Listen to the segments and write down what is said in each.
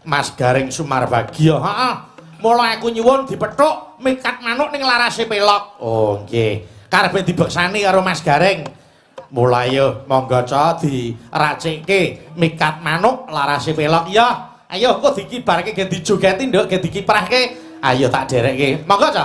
Mas Gareng Sumarbagio. Heeh. Mula aku nyuwun dipethuk mikat manuk ning larase pelok. Oh, nggih. Karepe dibeksani karo Mas Gareng. Mula ayo monggo ca diracikke mikat manuk larase pelok. Ya, ayo engko dikibarke gen dijogeti nduk, gen dikiprahke. Ayo tak derekke. Monggo ca.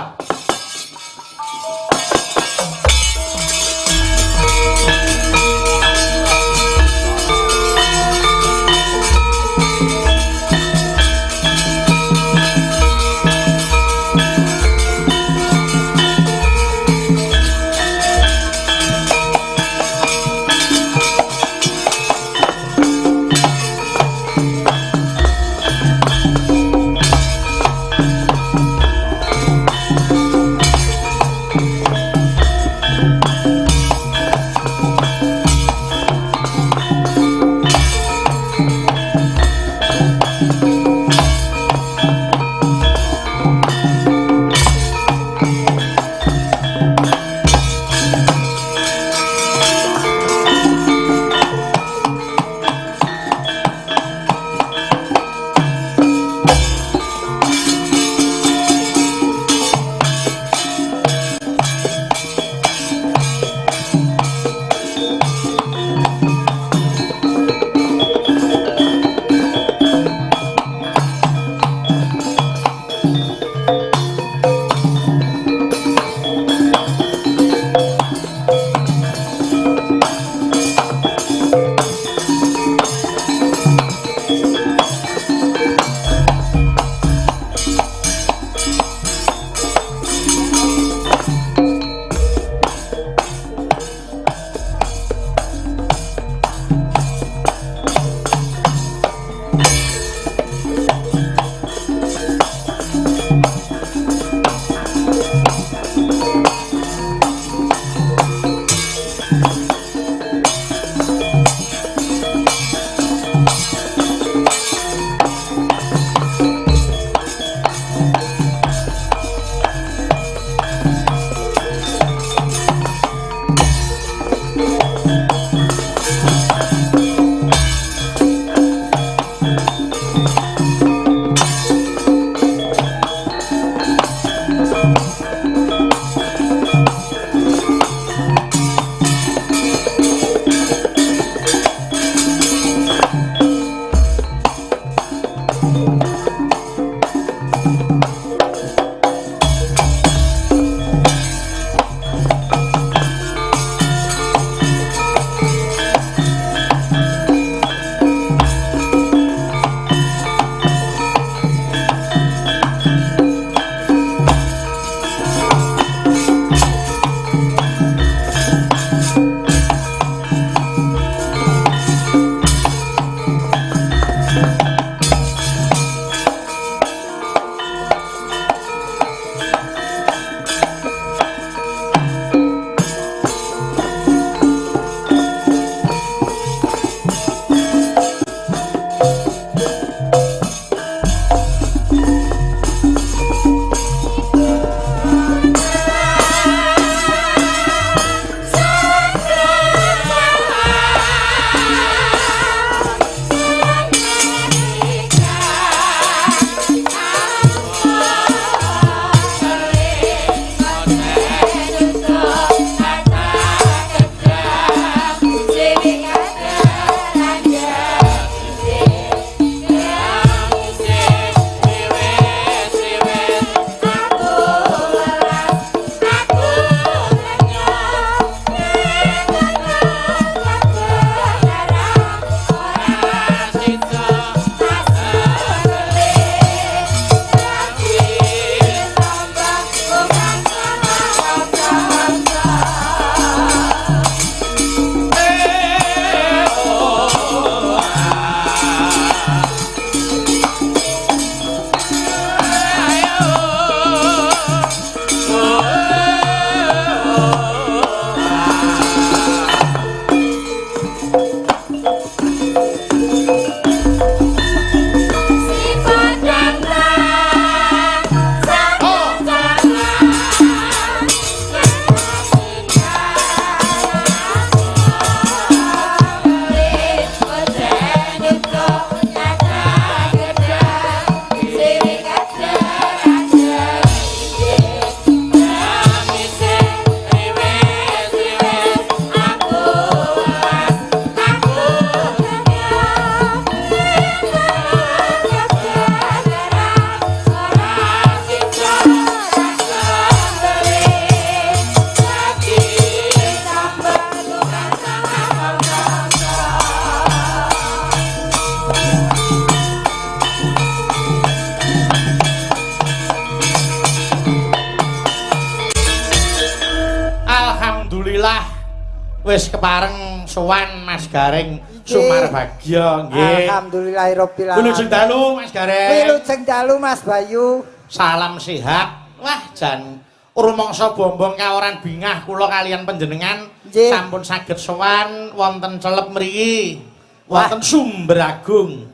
Wis kepareng sowan Mas Gareng Sumarbagya nggih. Alhamdulillahirabbil alamin. Wilujeng dalu Mas Gareng. Wilujeng dalu Mas Bayu. Salam sehat. Wah jan rumangsa bombong kaoran bingah kula kalian panjenengan sampun saged sowan wonten Celep mriki. Wonten Sumberagung.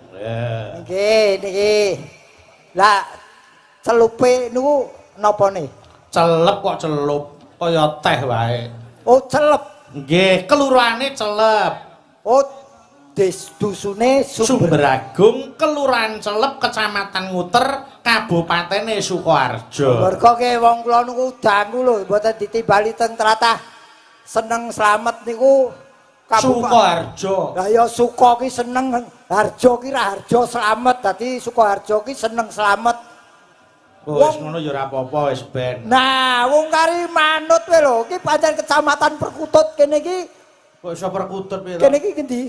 Nggih niki. Lah celupe niku napa ne? Celep kok celup kaya teh wae. Oh celep. Nggih, kelurahane Celep. Oh, dusune Sumberagung, Kelurahan Celep, Kecamatan Nguter, Kabupatene Sukoharjo. Mergo ke wong kula niku dangu lho, mboten ditimbali teng tlatah seneng slamet niku Sukoharjo. Lah ya Suko ki seneng, Harjo ki Raharjo slamet, dadi Sukoharjo ki seneng slamet. Wis ngono ya ora apa-apa wis ben. Nah, wong kari manut kowe lho, iki pancen kecamatan Perkutut kene iki. Kok iso Perkutut piye to? Kene iki ngendi?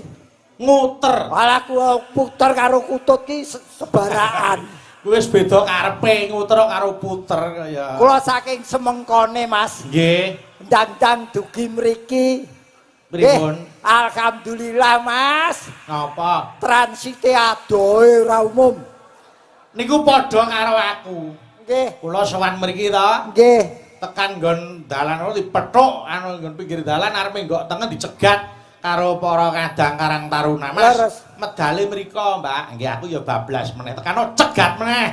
Nguter. Alah puter karo kutut ki sebaraan. Wis beda karepe nguter karo puter kaya. Kula saking semengkone, Mas. Nggih. Ndang-ndang dugi mriki. Pripun? Alhamdulillah, Mas. Napa? Transite adohe ora umum. Niku padha karo aku. Nggih. Kula sowan mriki to. Nggih. Tekan nggon dalan ngono dipethuk anu nggon pinggir dalan arep menggok tengen dicegat karo para kadang Karang Taruna. Mas, leres. Medale mriko, Mbak. Nggih aku ya bablas meneh. Tekano cegat meneh.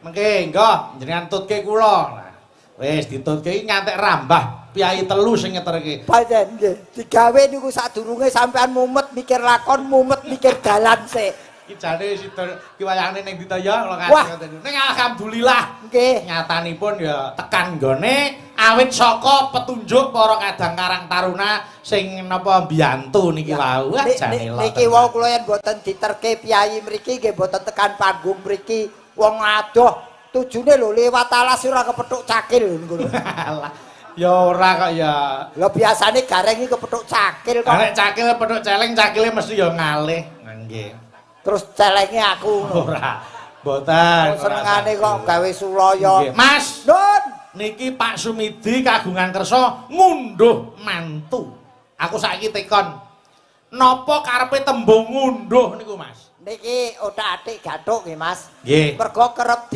Mengke nggo jenengan tutke kula. Nah, wis ditutke iki ngantek rambah piyayi telu sing ngeterke. Pancen nggih. Digawe niku sadurunge sampean mumet mikir lakon, mumet mikir dalan sik. Iki jane sida ki wayangane ning ndi to ya kula nganti. Ning alhamdulillah nggih nyatanipun ya tekan nggone awit saka petunjuk para kadang Karang Taruna sing napa mbiyantu niki wau. Wah jane lho. Niki wau kula yen mboten diterke piyayi mriki nggih mboten tekan panggung mriki. Wong adoh tujune lho lewat alas ora kepethuk cakil niku lho. Ya ora kok ya. Lho biasane Gareng iki kepethuk cakil kok. Nek cakil kepethuk celeng cakile mesti ya ngalih. Nggih. Terus celenge aku ngono. Ora. Mboten. Senengane kok gawe sulaya. Mas. Nun. Niki Pak Sumidi kagungan kersa ngunduh mantu. Aku saiki tekon. Napa karepe tembung ngunduh niku, Mas? Niki othak-atik gathuk nggih, Mas. Nggih. Mergo kerep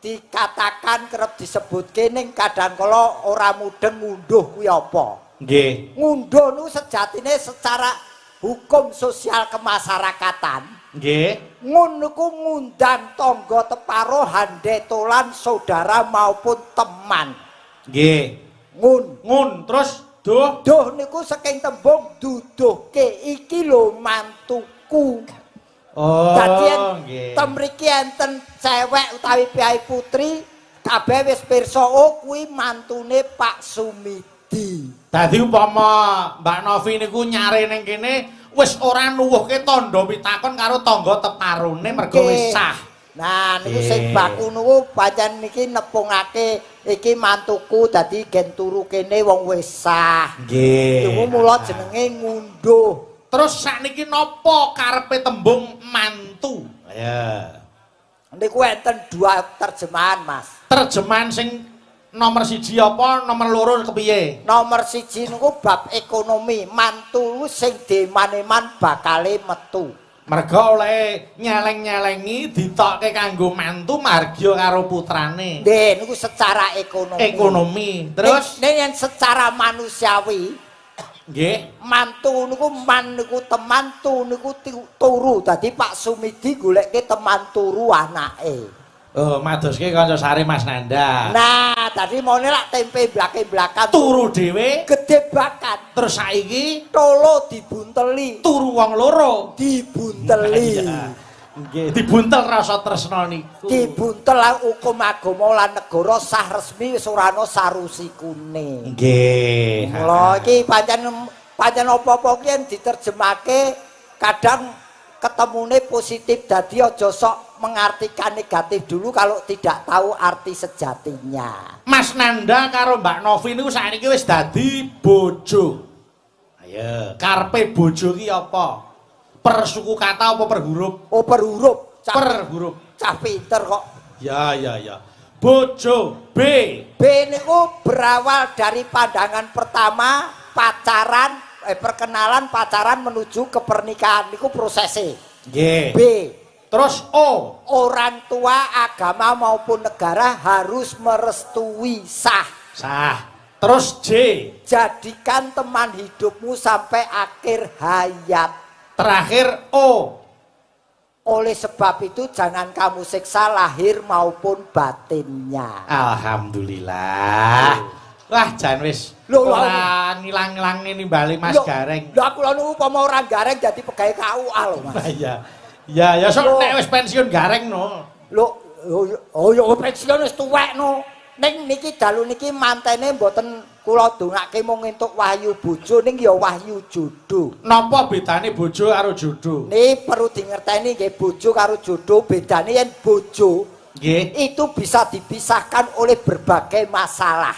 dikatakan kerep disebutke ning kadang kala ora mudeng ngunduh kuwi apa. Nggih. Ngunduh niku sejatine secara hukum sosial kemasyarakatan. Nggih. Ngun niku ngundang tangga teparo handetolan saudara maupun teman. Nggih. Ngun. Ngun terus duh. Duh niku saking tembung duduhke iki lho mantuku. Oh, dadi nggih. Ten mriki enten cewek utawi piyai putri kabeh wis pirsa oh kuwi mantune Pak Sumidi. Dadi upama Mbak Novi niku nyare ning kene wis ora nuwuhke tandha pitakon karo tangga teparone mergo wis sah. Nah niku sing baku niku pancen niki nepungake iki mantuku dadi gen turu kene wong wis sah. Nggih. Niku mula jenenge ngunduh. Terus sakniki napa karepe tembung mantu? Ya. Niku enten dua terjemahan, Mas. Terjemahan sing nomor 1 apa, nomor 2 kepiye? Nomor 1 niku bab ekonomi, mantu sing deman-eman bakale metu. Mergo oleh nyeleng-nyelengi ditokke kanggo mantu margya karo putrane. Nggih, niku secara ekonomi. Ekonomi. Terus nek yen secara manusiawi nggih, mantu niku man niku teman, tu niku turu. Dadi Pak Sumidi goleke teman turu anake. Oh, madoske kanca sare Mas Nanda. Nah, tadi maune lak tempe blake-blakan turu dhewe, gede bakat. Terus saiki tolo dibunteli. Turu wong loro dibunteli. Nggih, dibuntel rasa tresna niku. Dibuntel hukum agama lan negara sah resmi wis ora ana sarusikune. Nggih. Mula iki pancen pancen apa-apa ki yen diterjemahke kadang ketemune positif, dadi aja sok mengartikan negatif dulu kalau tidak tahu arti sejatinya. Mas Nanda karo Mbak Novi niku sakniki wis dadi bojo. Ayo, karepe bojo ki apa? Per suku kata apa per huruf? Oh, per huruf. Per huruf. Cah pinter kok. Ya, ya, ya. Bojo B. B niku berawal dari pandangan pertama pacaran, perkenalan pacaran menuju ke pernikahan niku prosese. Nggih. B. Terus O. Orang tua, agama maupun negara harus merestui, sah. Sah. Terus J. Jadikan teman hidupmu sampai akhir hayat. Terakhir O. Oleh sebab itu jangan kamu siksa lahir maupun batinnya. Alhamdulillah. Wah, jan wis Lho, lho. ora ngilang-ngilangne nimbali Mas Lho, Gareng. Lho, aku lho upama ora Gareng dadi pegawai KUA lho, Mas. Iya. Ya, ya sok Lho. nek wis pensiun Gareng no. Lho, oh, oh ya pensiun wis tuwek no. Ning niki dalu niki mantene mboten kula dongake mung entuk wahyu bojo, ning ya wahyu jodoh. Napa bedane bojo karo jodoh? Ini perlu dingerteni nggih, bojo karo jodoh bedane yen bojo itu bisa dipisahkan oleh berbagai masalah.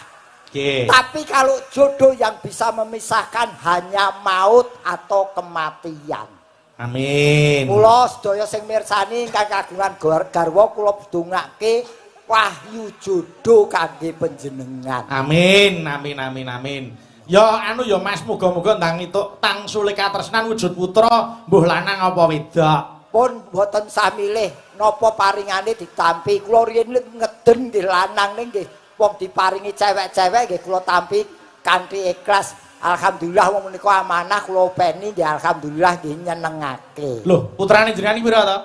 Tapi kalau jodoh yang bisa memisahkan hanya maut atau kematian. Amin. Kula sedaya sing mirsani ingkang kagungan garwa kula dongake wahyu jodoh kangge panjenengan. Amin, amin, amin, amin. Ya anu ya Mas, muga-muga ndang entuk tangsule katresnan wujud putra, mbuh lanang apa wedok. Pun mboten samilih napa paringane ditampi. Kula riyen ngeden nggih lanang ning nggih wong diparingi cewek-cewek nggih kula tampi kanthi ikhlas. Alhamdulillah wong menika amanah kula openi nggih alhamdulillah nggih nyenengake. Loh, putrane jenengan iki pira to?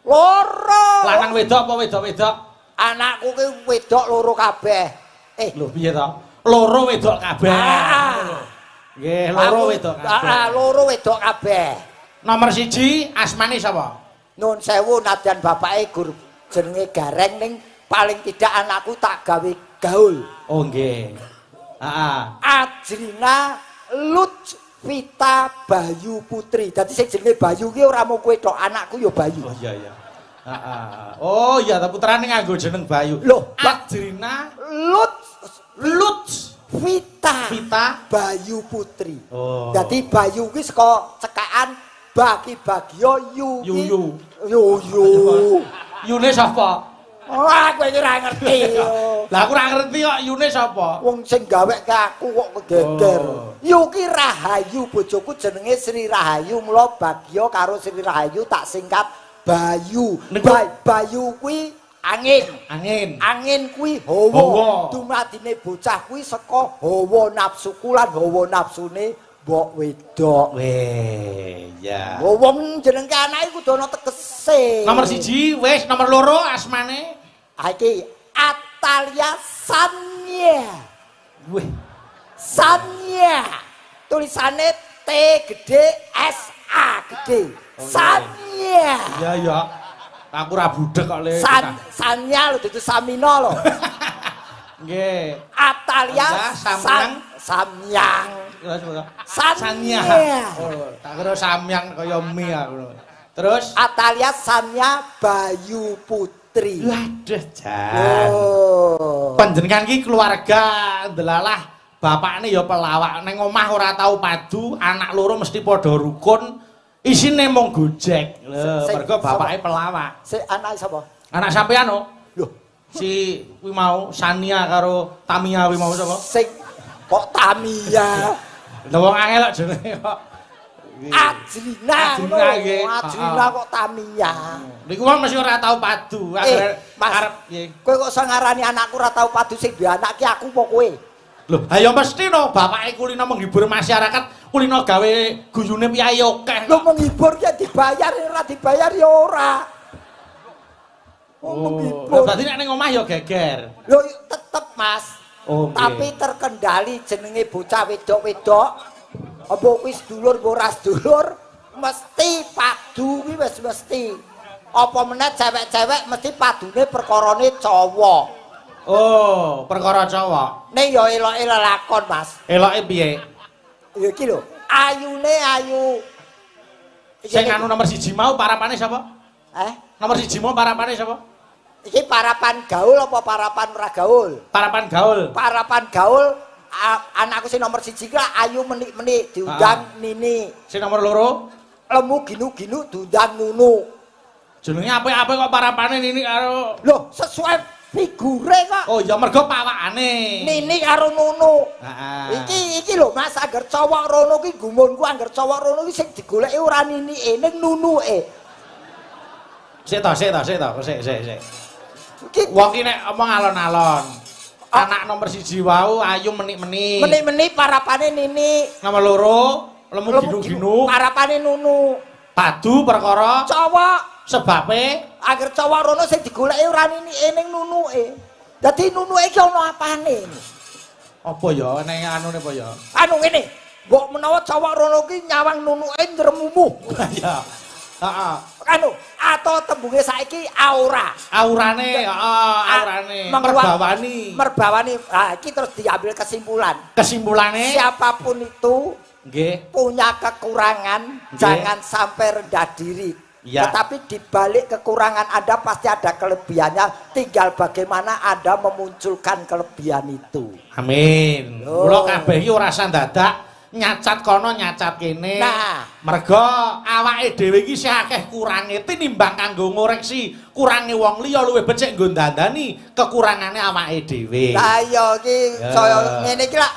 Loro. Lanang wedok apa wedok-wedok? Anakku ki wedok loro kabeh. Lho, piye to? Loro wedok kabeh. Ah. Nggih, loro wedok kabeh. Ah, loro wedok kabeh. Nomor 1 asmane sapa? Nun sewu, nadyan bapake gur jenenge Gareng ning paling tidak anakku tak gawe gaul. Oh nggih. Heeh. Ajrina Lutfita Bayu Putri. Dadi sing jenenge Bayu ki ora mung kowe tok, anakku ya Bayu. Oh iya iya. Heeh. Oh iya, ta putrane nganggo jeneng Bayu. Loh, Ajrina Lut Lut Vita Vita Bayu Putri. Oh. Dadi Bayu ki saka cekakan Baki Bagyo Yu ki- Yuyu. Yuyu. Yune sapa? Wah, kowe iki ora ngerti. Lah aku ora ngerti kok Yune sapa. Wong sing gaweke aku kok kegeger. Oh. Yu ki Rahayu, bojoku jenenge Sri Rahayu, mula Bagyo karo Sri Rahayu tak singkat Bayu. Bayu kuwi angin. Angin. Angin kuwi hawa. Hawa. Dumadine bocah kuwi saka hawa nafsuku lan hawa nafsune mbok wedok. Weh, ya. Wong jenenge anake kudu ana tegese. Nomor 1 wis, nomor 2 asmane. Ah, iki Atalia Sanya. Wih, Sanya. Tulisane T gede S A gede. Oh, Sanya. iya iya. Aku ora budek kok le. Sanya lho, dudu Samina lho. Nggih. Atalia Ya, Samyang. Samyang. Sanya. Sanya. Oh, tak kira samyang kaya mie aku. Terus Atalia Sanya Bayu Putri. Waduh, jan. Oh. Panjenengan ki keluarga ndelalah bapakne ya pelawak, ning omah ora tau padu, anak loro mesti padha rukun, isine mung Gojek. Lho, mergo bapake pelawak. Sik, anake sapa? Anak sampean no? Loh, Si kuwi mau Sania karo Tamia kuwi mau sapa? Sing kok Tamia? Lha wong angel kok jenenge kok. Ajrina Ajrina ngono. nggih. Ajrina kok Tamia. Niku wong mesti ora tau padu. Akhire Mas. arep piye? Kowe kok iso ngarani anakku ora tau padu, sing duwe anak ki aku apa kowe? Loh, ayo mesti no, bapake kulino menghibur masyarakat, kulino gawe guyune piyayi akeh. Lho, menghibur ki dibayar, ora dibayar ya ora. Oh, Oh, menghibur. lho, berarti nek ning omah ya geger. Lho, tetep, Mas. Oh, nggih. Tapi terkendali, jenenge bocah wedok-wedok. Apa kuwi sedulur apa ora sedulur, mesti padu kuwi wis mesti. Apa meneh cewek-cewek mesti padune perkarane cowok. Oh, perkara cowok. Ning ya eloke lelakon, Mas. Eloke piye? Ya iki lho, ayune ayu. Iki Sing anu nomor 1 mau parapane sapa? Eh? Nomor 1 mau parapane sapa? Iki parapan gaul apa parapan ora gaul? Parapan gaul. Parapan gaul, anakku sing nomor 1 ki ayu menik-menik diundang Nini. Sing nomor 2 Lemu ginu-ginu diundang Nunu. Jenenge apik-apik kok parapane Nini karo Loh, sesuai Figure kok. Oh ya mergo pawakane. Nini karo Nunu. Heeh. Iki lho Mas, angger cowok rono ki gumunku angger cowok rono ki sing digoleki ora ninike ning nunuke. Sik to. Sik. Iki wong ki nek omong alon-alon. Anak nomor 1 wau ayu menik-menik. Menik-menik parapane Nini. Nomor 2 lemu ginu-ginu parapane Nunu. Padu perkara cowok. Sebabe angger cowok rono sing digoleki ora ninike ning nunuke. Dadi nunuke iki ana apane? Apa ya ning anune apa ya? Anu ngene, mbok menawa cowok rono ki nyawang nunuke ngremumuh. Ya. Heeh. Anu atau tembunge saiki aura. Aurane, heeh, aurane. Merbawani. Merbawani. Ha iki terus diambil kesimpulan. Kesimpulane siapapun itu nggih punya kekurangan, nggih, jangan sampai rendah diri. Ya. Tetapi di balik kekurangan Anda pasti ada kelebihannya, tinggal bagaimana Anda memunculkan kelebihan itu. Amin. Mula kabeh iki ora usah dadak nyacat kono nyacat kene. Nah, mergo awake dhewe iki isih akeh kurange tinimbang kanggo ngoreksi kurange wong liya luwih becik nggo ndandani kekurangane awake dhewe. Lah iya iki saya ngene iki lak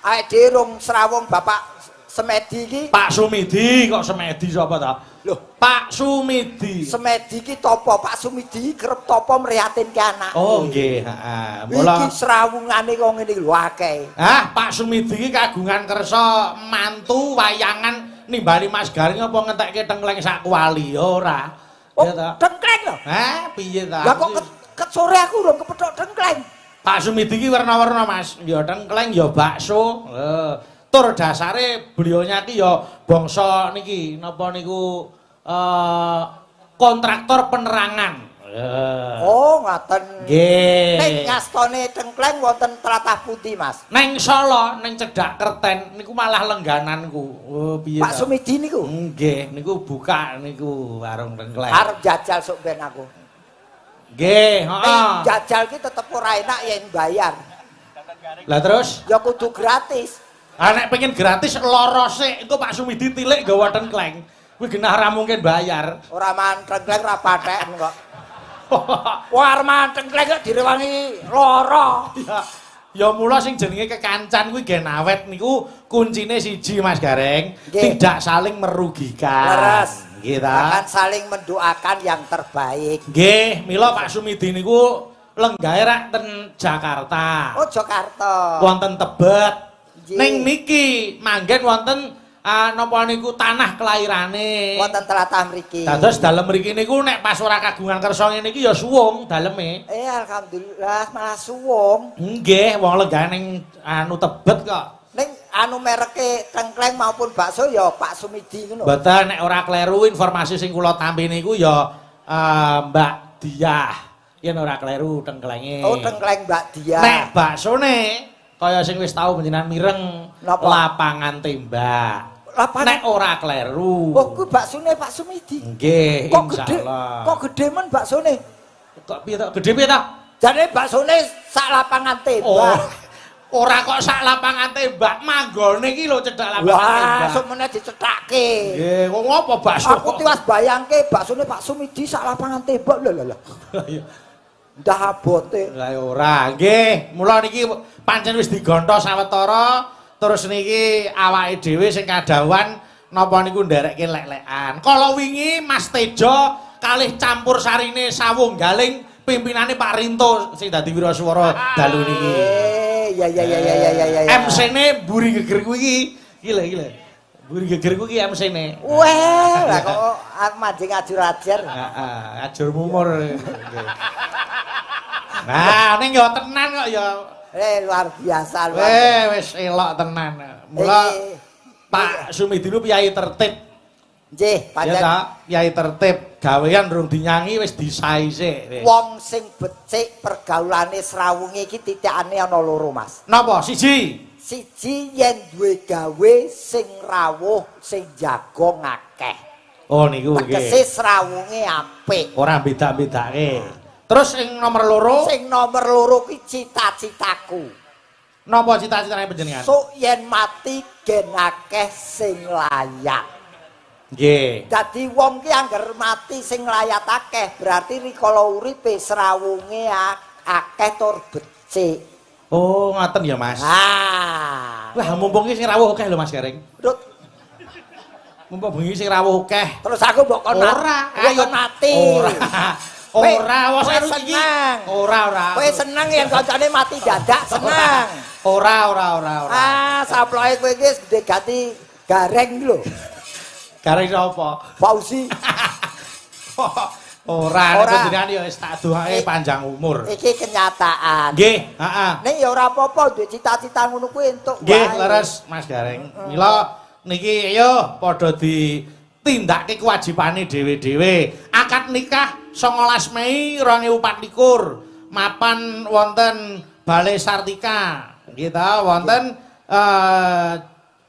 awake dhewe rung srawung Bapak Semedi iki. Pak Sumidi kok Semedi sapa ta? Loh, Pak Sumidi. Semedi iki topo? Pak Sumidi kerep topo mrihatinke anake. Oh nggih, heeh. Mula iki srawungane kok ngene iki lho akeh. Hah, Pak Sumidi iki kagungan kersa mantu wayangan nimbali Mas Gareng apa ngentekke tengkleng sak kuali ora? Oh, Ya ta? tengkleng lho. Hah, piye ta? Lah kok ket sore aku urung kepethuk tengkleng. Pak Sumidi iki werna-werna Mas, ya tengkleng ya bakso. Lho. Tur dasare beliaunya ki ya bangsa niki napa niku kontraktor penerangan. Oh, ngaten. Nggih. Ning ngastone tengkleng wonten tlatah pundi, Mas? Neng Solo, neng cedhak Kerten niku malah lenggananku. Oh, piye Pak Sumidi niku? Nggih, niku buka niku warung tengkleng. Arep jajal sok ben aku. Nggih, heeh. Jajal ki tetep ora enak yen bayar. Lah terus? Ya kudu gratis. Ah nek pengen gratis lara sik engko Pak Sumidi tilik gawa tengkleng. Kuwi genah ora mungkin bayar. Ora man tengkleng ra patheken kok. Wah, man tengkleng kok direwangi lara. Ya, ya mula sing jenenge kekancan kuwi gen awet niku kuncine siji Mas Gareng, tidak saling merugikan. Leres. Nggih ta. Bahkan saling mendoakan yang terbaik. Nggih, mila Pak Sumidi niku lenggahe rak ten Jakarta. Oh, Jakarta. Wonten Tebet. Ning niki manggen wonten napa niku tanah kelairane. Wonten tlatah mriki. Dados dalem mriki niku nek pas ora kagungan kersa ngene iki ya suwung daleme. Alhamdulillah malah suwung. Nggih, wong lenggah ning anu Tebet kok. Ning anu mereke tengkleng maupun bakso ya Pak Sumidi ngono. Mboten nek ora kleru informasi sing kula tampi niku ya Mbak Diah. Yen ora kleru tengklenge. Oh, tengkleng Mbak Diah. Nek baksone kaya sing wis tau panjenengan mireng lapangan tembak. Lapangan nek ora kleru. Oh, kuwi baksone Pak Sumidi. Nggih, insyaallah. Kok gedhe men baksone? Kok piye to? Gedhe piye to? Jane baksone sak lapangan tembak. Oh, ora kok sak lapangan tembak, manggone iki lho cedhak lapangan tembak. Wah, semene dicethake. Nggih, kok ngopo bakso? Aku tiwas bayangke baksone Pak Sumidi sak lapangan tembak lho lho lho. Ndah abote. Lah ora, nggih. Mula niki pancen wis digonthos sawetara, terus niki awake dhewe sing kadhawuhan napa niku nderekke lek-lekan. Kala wingi Mas Tejo kalih campur sarine Sawung Galing pimpinane Pak Rinto sing dadi wiraswara dalu niki. Ya ya ya ya ya ya. MC-ne mburi geger kuwi iki. Iki lho iki lho. Mburi geger kuwi MC-ne. Weh, lah kok manjing ajur-ajar. Heeh, ajur mumur. Nah, ning yo tenan kok ya. Luar biasa luar. Wis elok tenan. Mula Pak Sumidi lu piyai tertib. Nggih, pancen. Ya ta, piyai tertib, gawean rung dinyangi wis disai sik. Wong sing becik pergaulane srawunge iki titikane ana loro, Mas. Napa? Siji. Siji yen duwe gawe sing rawuh, sing jago ngakeh. Oh niku nggih. Tegese srawunge apik. Ora beda-bedake. Terus sing nomor loro? Sing nomor loro ki cita-citaku. Napa cita-citane panjenengan? Sok yen mati gen akeh sing layak. Nggih. Dadi wong ki angger mati sing layat akeh, berarti rikala uripe srawunge akeh. akeh tur becik. Oh, ngoten ya, Mas. Ah. Wah, mumpung iki sing rawuh akeh lho, Mas Gareng. Rut, Mumpung bengi sing rawuh akeh. Terus aku mbok kon Ora, ayo mati. Ora. Ora, wis Kowe iki. seneng. Ora, ora. Kowe seneng yen kancane mati dadak seneng. Ora, ora, ora, ora. Ah, saploke kowe iki wis gede ganti Gareng lho. Gareng sapa? Fauzi. Ora, nek Ora. jenengan ya wis tak doake panjang umur. Iki kenyataan. Nggih, heeh. Ning ya ora apa-apa duwe cita-cita ngono kuwi entuk Nggih, wae. leres Mas Gareng. Mila niki ayo padha ditindakke kewajibane dhewe-dhewe. Akad nikah 19 Mei 2024 mapan wonten Balai Sartika. Nggih ta, wonten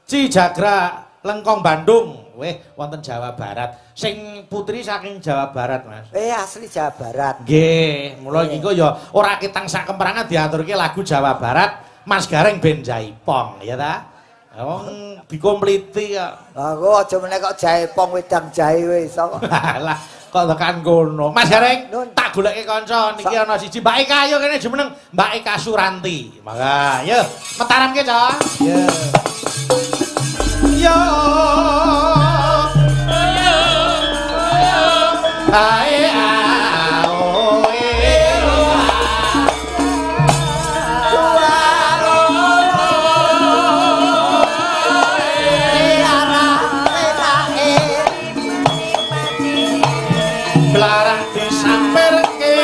Cijagra Lengkong Bandung. Weh, wonten Jawa Barat. Sing putri saking Jawa Barat, Mas. Asli Jawa Barat. Nggih, mula iki kok ya ora ketang sak kemperangan diaturke lagu Jawa Barat Mas Gareng ben jaipong, ya ta? Wong dikompliti kok. Aku aja meneh kok jaipong wedang jahe wis iso kok. Lah, kok tekan kono. Mas Gareng, Nun. tak goleke kanca niki ana siji Mbak Eka, ayo kene jumeneng Mbak Eka Suranti. Mangga, yo metaramke, Cok. Yo. Yo. Ae a o e o a. Blarak disampirke.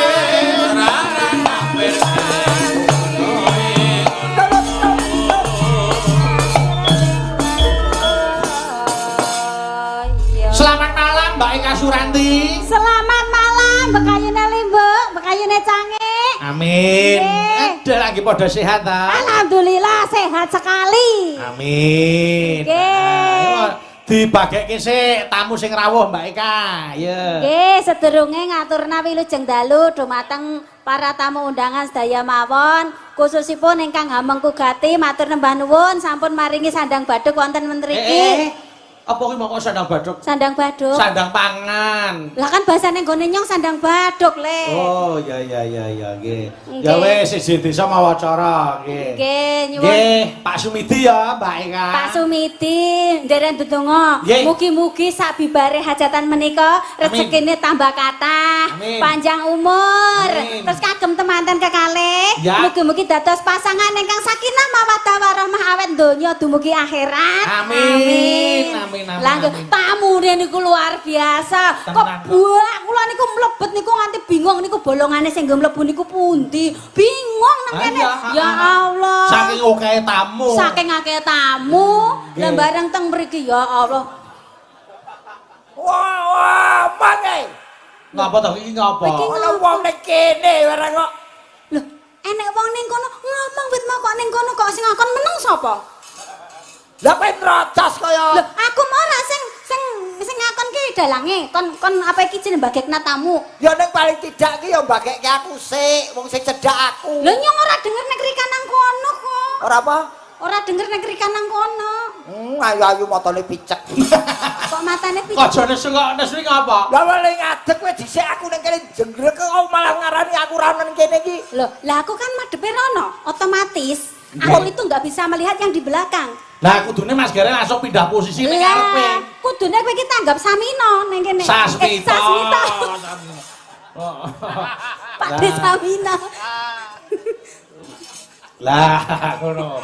Selamat malam Mbak Eka Suranti. Selamat malam, Bekayune Limbuk, Bekayune Cangik. Amin. Nggih. Ada lagi podo sehat ta? Alhamdulillah sehat sekali. Amin. Nggih. Ayo, dibagekke sik tamu sing rawuh Mbak Eka. Ya. Nggih, sedurunge ngaturna wilujeng dalu dumateng para tamu undangan sedaya mawon, khususipun ingkang hamengku gati matur nembah nuwun sampun maringi sandang badhuk wonten mriki. Apa kuwi mau kok sandang badhuk? Sandang badhuk. Sandang pangan. Lah kan bahasane nggone nyong sandang badhuk, Le. Oh, ya ya ya ya nggih. Nggih. Ya wis siji desa mawa cara nggih. Nggih, nyuwun. Nggih, Pak Sumidi ya, Mbak Eka. Pak Sumidi, nderek ndedonga. Nggih. Mugi-mugi sak bibare hajatan menika rezekine tambah kathah, Amin. panjang umur. Amin. Terus kagem temanten kekalih. Ya. Mugi-mugi dados pasangan ingkang sakinah mawaddah warahmah awet donya dumugi akhirat. Amin. Amin, amin, Lah nggih, amin. tamune niku luar biasa. Kok Tenan, kok. buak kula niku mlebet niku nganti bingung niku bolongane sing nggo mlebu niku pundi. Bingung nang Ah, kene. iya, Ya ah, ah. Allah. Saking okehe tamu. Saking akeh tamu, lah Nggih. bareng teng mriki ya Allah. Wah, wah, mange. Ngapa to iki ngapa? Iki Ana wong ning kene barang kok. Loh, enek wong ning kono ngomong wit mau kok ning kono kok sing ngakon meneng sapa? Lah kowe nrocos kaya Loh, aku mau ora sing sing sing ngakon ki dalange, kon kon apa iki jeneng bagekna tamu. Ya ning paling tidak ki ya mbagekke aku sik, wong sing cedhak aku. Lho nyong ora denger nek rika nang kono kok. Ora apa? Ora denger nek rika nang kono. Ayu-ayu matane picek. Kok matane Kok picek? aja nesu kok nesu iki ngapa? Lah wong ngadeg kowe dhisik aku ning kene jenggrek kok malah ngarani aku ra nang kene iki. Loh, lah aku kan madepe rono, otomatis aku itu nggak bisa melihat yang di belakang. Lah kudune Mas Gareng langsung pindah posisi ning ngarepe. Lah, kudune kowe iki tanggap Samino ning kene. Sasmita. Sasmita. Oh. Pak De Samino. Lah ngono.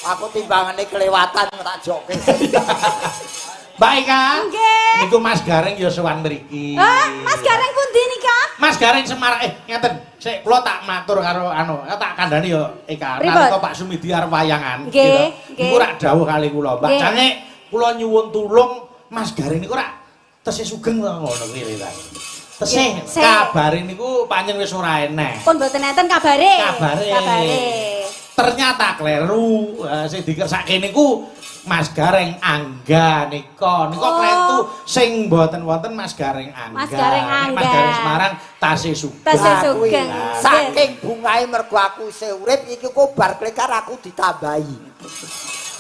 Aku timbangane kelewatan tak joke. Mbak Eka. Nggih. Niku Mas Gareng ya sowan mriki. Ah, Mas Gareng pundi nika? Mas Gareng Semarang ngeten. Sik kula tak matur karo anu, tak kandhani ya Eka. Pripun? Nalika Pak Sumidi arep wayangan Nggih, gitu. nggih. Niku rak dawuh kali kula, Mbak Nggih. Cangik, kula nyuwun tulung Mas Gareng niku rak tesih sugeng to ngono kuwi ta. Tesih Nggih, sik. kabare niku pancen wis ora enek. Pun mboten enten kabare. Kabare. Kabare. Ternyata kleru. Sing dikersake niku Mas Gareng Angga nika. Nika Oh. klentu sing mboten wonten Mas Gareng Angga. Mas Gareng Nek Mas Angga. Gareng Semarang tasih sugeng. Tasih Lah, kuwi. sugeng. Saking bungahe mergo aku isih urip iki kok bar klekar aku ditambahi.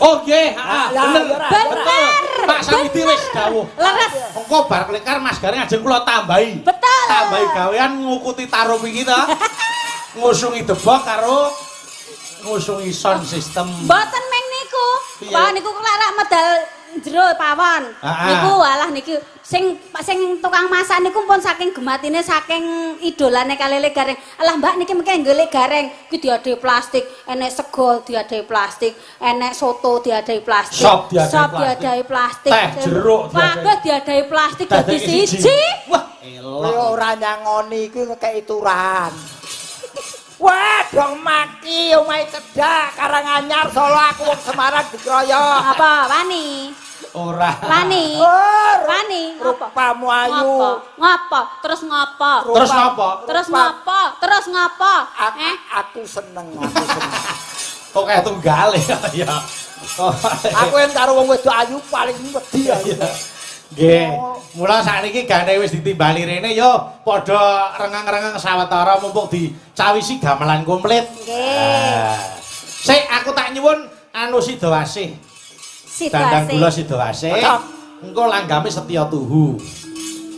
Oh nggih, heeh, bener. Bener. Pak Samidi wis dawuh. Leres. Engko bar klekar Mas Gareng ajeng kula tambahi. Betul. Tambahi gawean ngukuti taruh iki to. Ngusungi debok karo ngusungi sound system. Mboten meng niku. Wah niku kula medal jero pawon. Niku walah niki sing tukang masak niku pun saking gematine saking idolane kalele Gareng. Alah Mbak niki mengke nggolek Gareng iki diadai plastik, enek sego diadai plastik, enek soto diadai plastik, sop diadai plastik, teh jeruk diadai plastik dadi siji. Wah, elok. Kowe ora nyangoni iki ngekeki turahan. Wah, dong maki omahe cedhak Karanganyar Solo aku wong Semarang dikroyok. Apa wani? Ora. Wani. Wani. Rupamu ayu. Ngopo? Terus ngopo? Terus ngopo? Terus ngopo? Terus ngopo? Aku seneng, aku seneng. Kok kaya tunggal ya. Aku yang karo wong wedok ayu paling wedi aku. Nggih. Mula sakniki gane wis ditimbali rene ya padha rengang-rengang sawetara mumpung dicawisi gamelan komplit. Nggih. Sik aku tak nyuwun anu Sidawasih. Dandang gula Sidawasih. Engko langgame Setya Tuhu.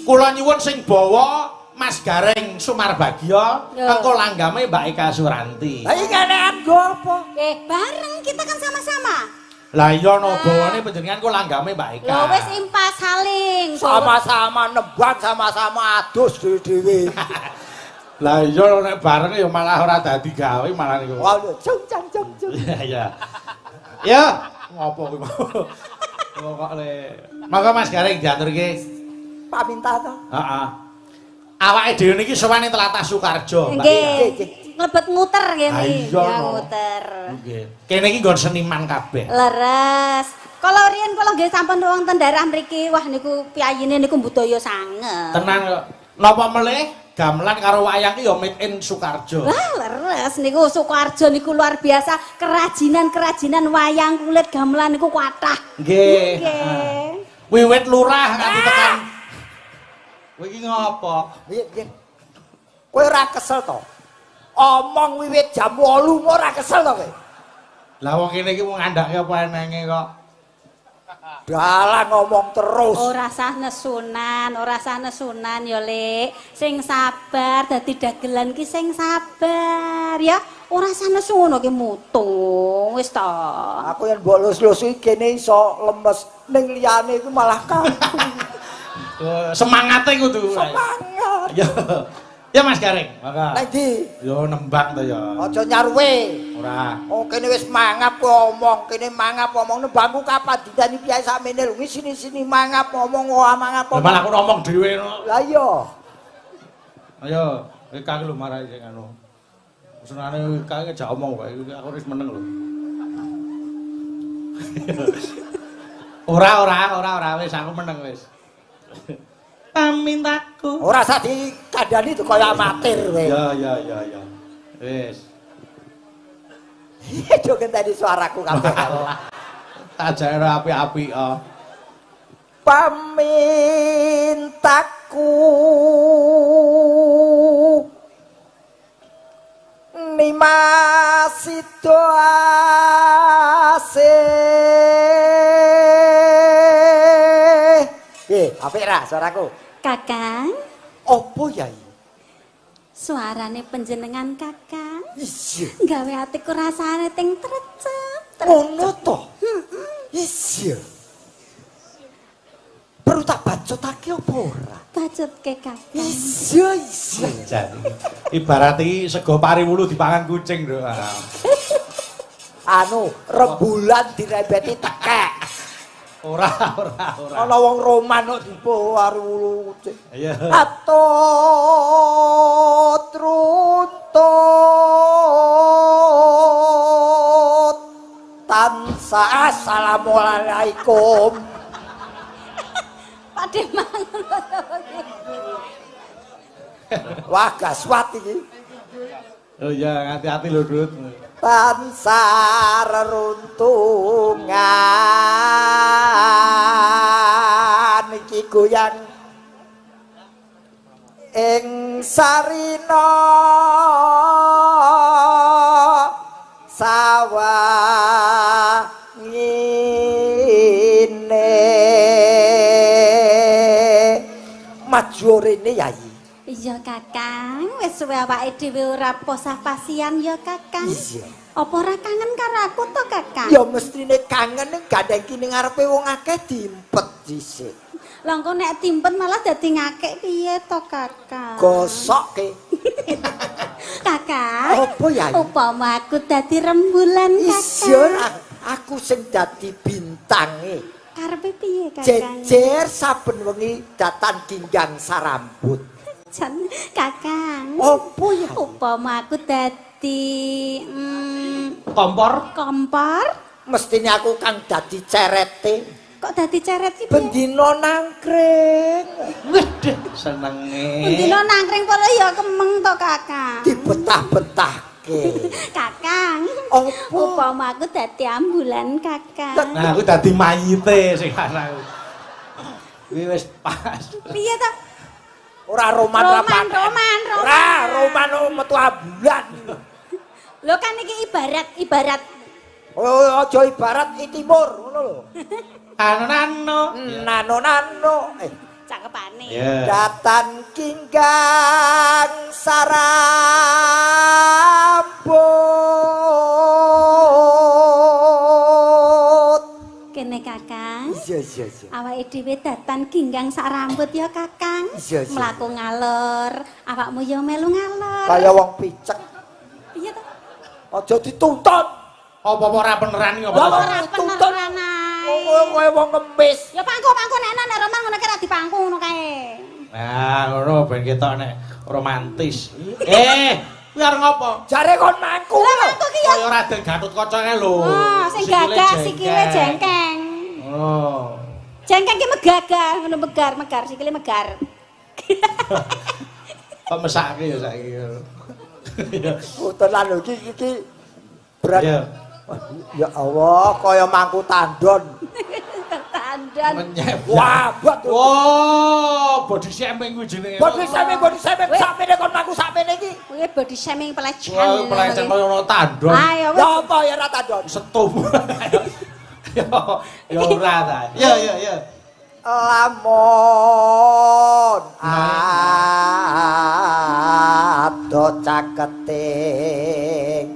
Kula nyuwun sing bawa Mas Gareng Sumarbagya, engko langgame Mbak Eka Suranti. Lah iki ngenekan go apa? Bareng kita kan sama-sama. Lah iya no bawane panjenengan kok langgame Mbak Eka. Lho wis impas saling. Sama-sama nembang, sama-sama adus dhewe-dhewe. Lah iya nek bareng ya malah ora dadi gawe malah niku. Wah lho cung cang cung cung. Iya iya. Ya, ngopo kuwi mau. Kok le. Monggo Mas Gareng diaturke. Paminta to. Heeh. Awake dhewe niki sowan ning tlatah Sukarjo, Mbak. Nggih. Nglebet nguter nggih niki. Ya nguter. Nggih. Kene iki nggon seniman kabeh. Leres. Kala riyen kula nggih sampun wonten daerah mriki, wah niku piyayine niku budaya sanget. Tenan kok. Napa melih gamelan karo wayang ki ya made in Sukarjo. Wah, leres niku Sukarjo niku luar biasa, kerajinan-kerajinan wayang kulit gamelan niku kathah. Nggih. Wiwit lurah nganti tekan. Kowe iki ngopo? Piye? Kowe ora kesel to? Omong wiwit jam 8 ora kesel to kowe? Lah wong kene iki mung ngandhake apa enenge kok. Dalah ngomong terus. Ora sah nesunan, ora sah nesunan ya, Lek. Sing sabar dadi dagelan ki sing sabar ya. Ora sah nesu ngono ki mutung wis to. Aku yen mbok lus-lus iki kene iso lemes, ning liyane iku malah kaku. Semangate kudu. Semangat. Ya. Ya Mas Gareng, maka. Nang ndi? Yo nembang to ya. Aja nyarwe. Ora. Oh kene wis mangap ngomong, kene mangap ngomong nembangku kapan didani piye sakmene lho sini-sini mangap ngomong ora mangap. Lah malah aku ngomong dhewe no. Lah iya. Ayo, Eka ki lho marai sing anu. Senane Eka iki jak omong wae, aku wis meneng lho. Ora ora ora ora wis aku meneng wis. Pamintaku. Ora usah dikandani itu kaya amatir kowe. Ya ya ya ya. Wis. Do ngenteni suaraku kabeh. Tak jare apik-apik ah. Pamintaku Nimas Sidawasih. Piye, apik ra suaraku? Kakang. Apa yai? Suarane panjenengan Kakang. Iya. Gawe atiku rasane ting trecep. Ngono to? Heeh. Iya. Perlu tak bacotake apa ora? Bacotke Kakang. Iya, iya. Jan. Ibarat iki sego pari wulu dipangan kucing, Nduk. Anu, rembulan dirembeti tekek. Ora, ora, ora. Ana wong Roman kok dibawa wulu kucing. Iya. Atut runtut tansah assalamualaikum. Padhe mangan. Wah, gaswat iki. Oh iya, hati-hati lho, Dut. Tansah reruntungan iki goyang ing sarina sawangi. Maju rene, Yayi. Iya, Kakang, wis suwe awake dhewe ora posah-pasian ya, Kakang. Iya. Apa ora kangen karo aku to, Kakang? Ya mestine kangen ning gandeng ki ning ngarepe wong akeh dimpet dhisik. Lah engko nek timpet malah dadi ngakek piye to, Kakang? Gosokke. Kakang. Apa, Yayi? Upama aku dadi rembulan, Kakang. Iya, aku sing dadi bintange. Karepe piye, Kakang? Jejer saben wengi datan ginggang sarambut. Jan, Kakang. Apa ya? Upama aku dadi Kompor. Kompor. Mestine aku kang dadi cerete. Kok dadi ceret ki piye? Bendina nangkring. Waduh, senenge. Bendina nangkring pola ya kemeng to, Kakang. Dibetah-betahke. Kakang. Apa? Upama aku dadi ambulan, Kakang. Nah, aku dadi mayite sing aku. Kuwi wis pas. Piye to? Ora roman Roman, roman, roman. Ora roman metu ambulan. Lho kan iki ibarat. Oh, aja ibarat i timur ngono lho. Anu nano. Nano nano. Cakepane. Yeah. Datan kinggang sarambut. Kene, Kakang. Iya, iya, iya. Awake dhewe datan ginggang sak rambut ya, Kakang. Iya, iya. Mlaku ngalor, awakmu ya melu ngalor. Kaya wong picek. Piye to? Aja dituntun. Apa-apa ora peneran iki apa? Ora peneran ae. Kowe wong ngemis. Ya pangku-pangku nek nek roman ngono ki ra dipangku ngono kae. Nah, ngono ben ketok nek romantis. Kuwi arep ngopo? Jare kon mangku. Lah mangku ki ya kaya Raden Gatotkaca kae lho. Oh, sing gagah sikile jengkeng. Oh. Jengkeng ki megagah, ngono megar-megar sikile megar. Kok mesake ya saiki. Oh, tenan lho iki iki berat. Ya Allah, kaya mangku tandon. Tandon. Wah, buat. Wah, body shaming kuwi jenenge. Body shaming, sakmene kon mangku sakmene iki. Kuwi body shaming pelecehan. Wah, pelecehan kaya ono tandon. Ayo wis. Ya apa ya ora tandon? Setum. Ya ora ta. Ya ya ya. Lamun ado caketing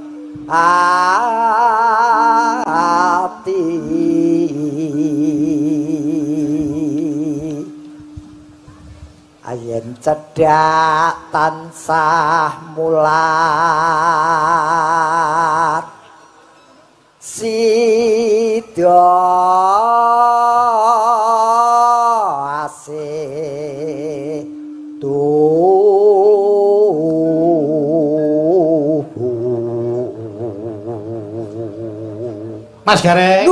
ati ayen cedhak tansah mulat sida asih Mas Gareng,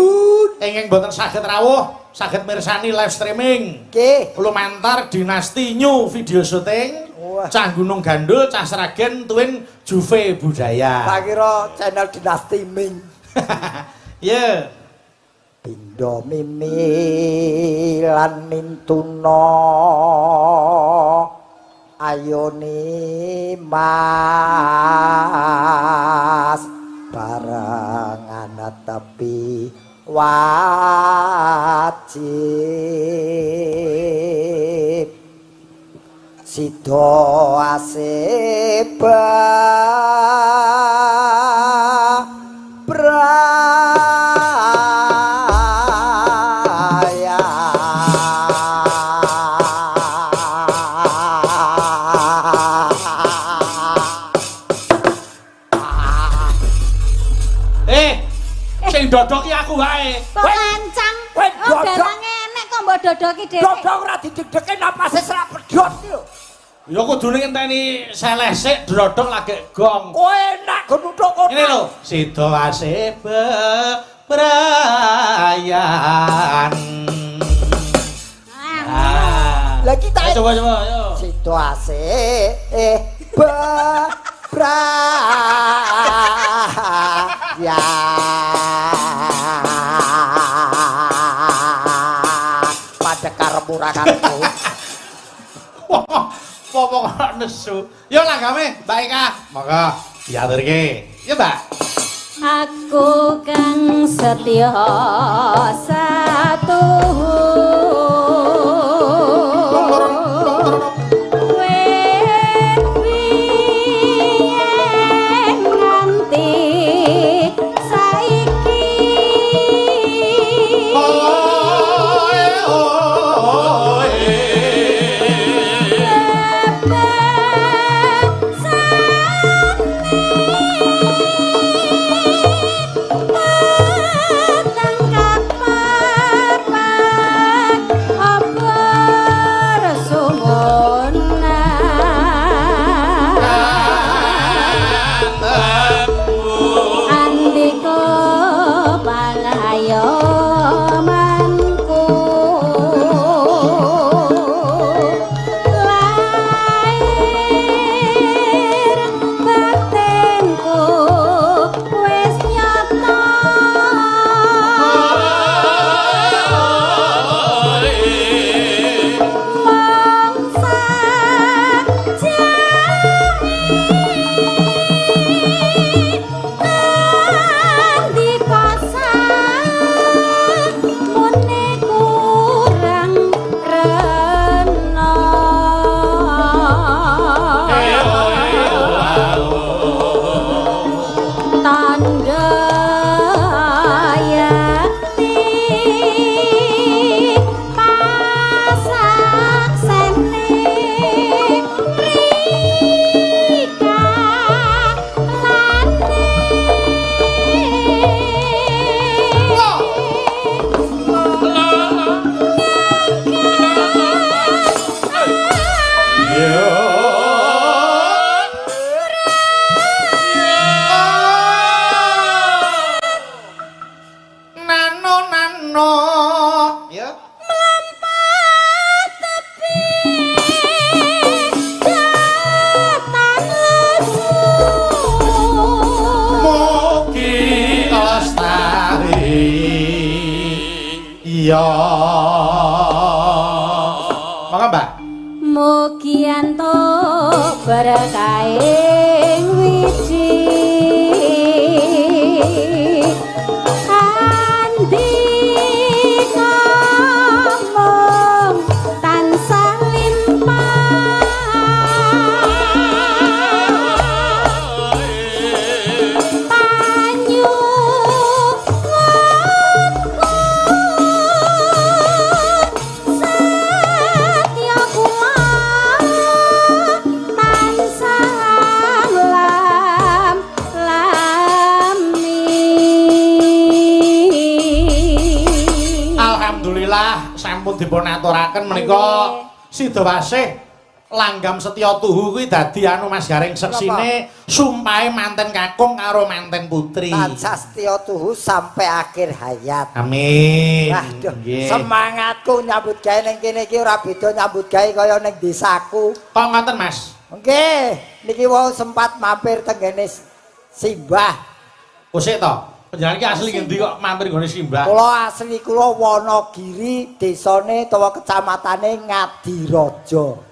ingkang boten saged rawuh, saged mirsani live streaming. Nggih. Lumantar Dinasti New Video Shooting. Wah. Cah Gunung Gandul, Cah Sragen, Twin Juve Budaya. Tak kira channel Dinasti Ming. Iya. Pindha mimi lan mintuna ayone mas barengan tepi wajib sida asih braya. Sing dodok ki aku wae. Kok lancang? Kowe Oh, dodok. barang enek kok mbok dodoki dhewe. Dodok ora dideg-degke napase selak pedhot ki lho. Ya kudune ngenteni seleh sik drodok lagi gong. Kowe enak go nuthuk kono. Ngene lho, sida asih bebrayan. Ah, Ah. Lah iki tak Coba coba ayo. Sida asih bebrayan. Padha karepmu ora karepmu. Apa kok nesu. Yo langgame Mbak Eka. Monggo diaturke. Ya Mbak. Aku kang setya satu. Iya. Monggo, Mbak. Mugi antuk berkahing wiji andika mung tansah limpah panyuwunku setya kula tansah lam lami. Alhamdulillah sampun dipun aturaken menika sidawasih langgam setya tuhu kuwi dadi anu Mas Gareng seksine sumpahe manten kakung karo manten putri. Tansah setya tuhu sampai akhir hayat. Amin. Waduh, Nggih. semangatku nyambut gawe ning kene iki ora beda nyambut gawe kaya ning desaku. Kok ngoten Mas? Nggih, niki wau sempat mampir teng ngene Simbah. Kosek to? Panjenengan iki asli ngendi kok mampir nggone Simbah? Kula asli kula Wonogiri, desane utawa kecamatane Ngadireja.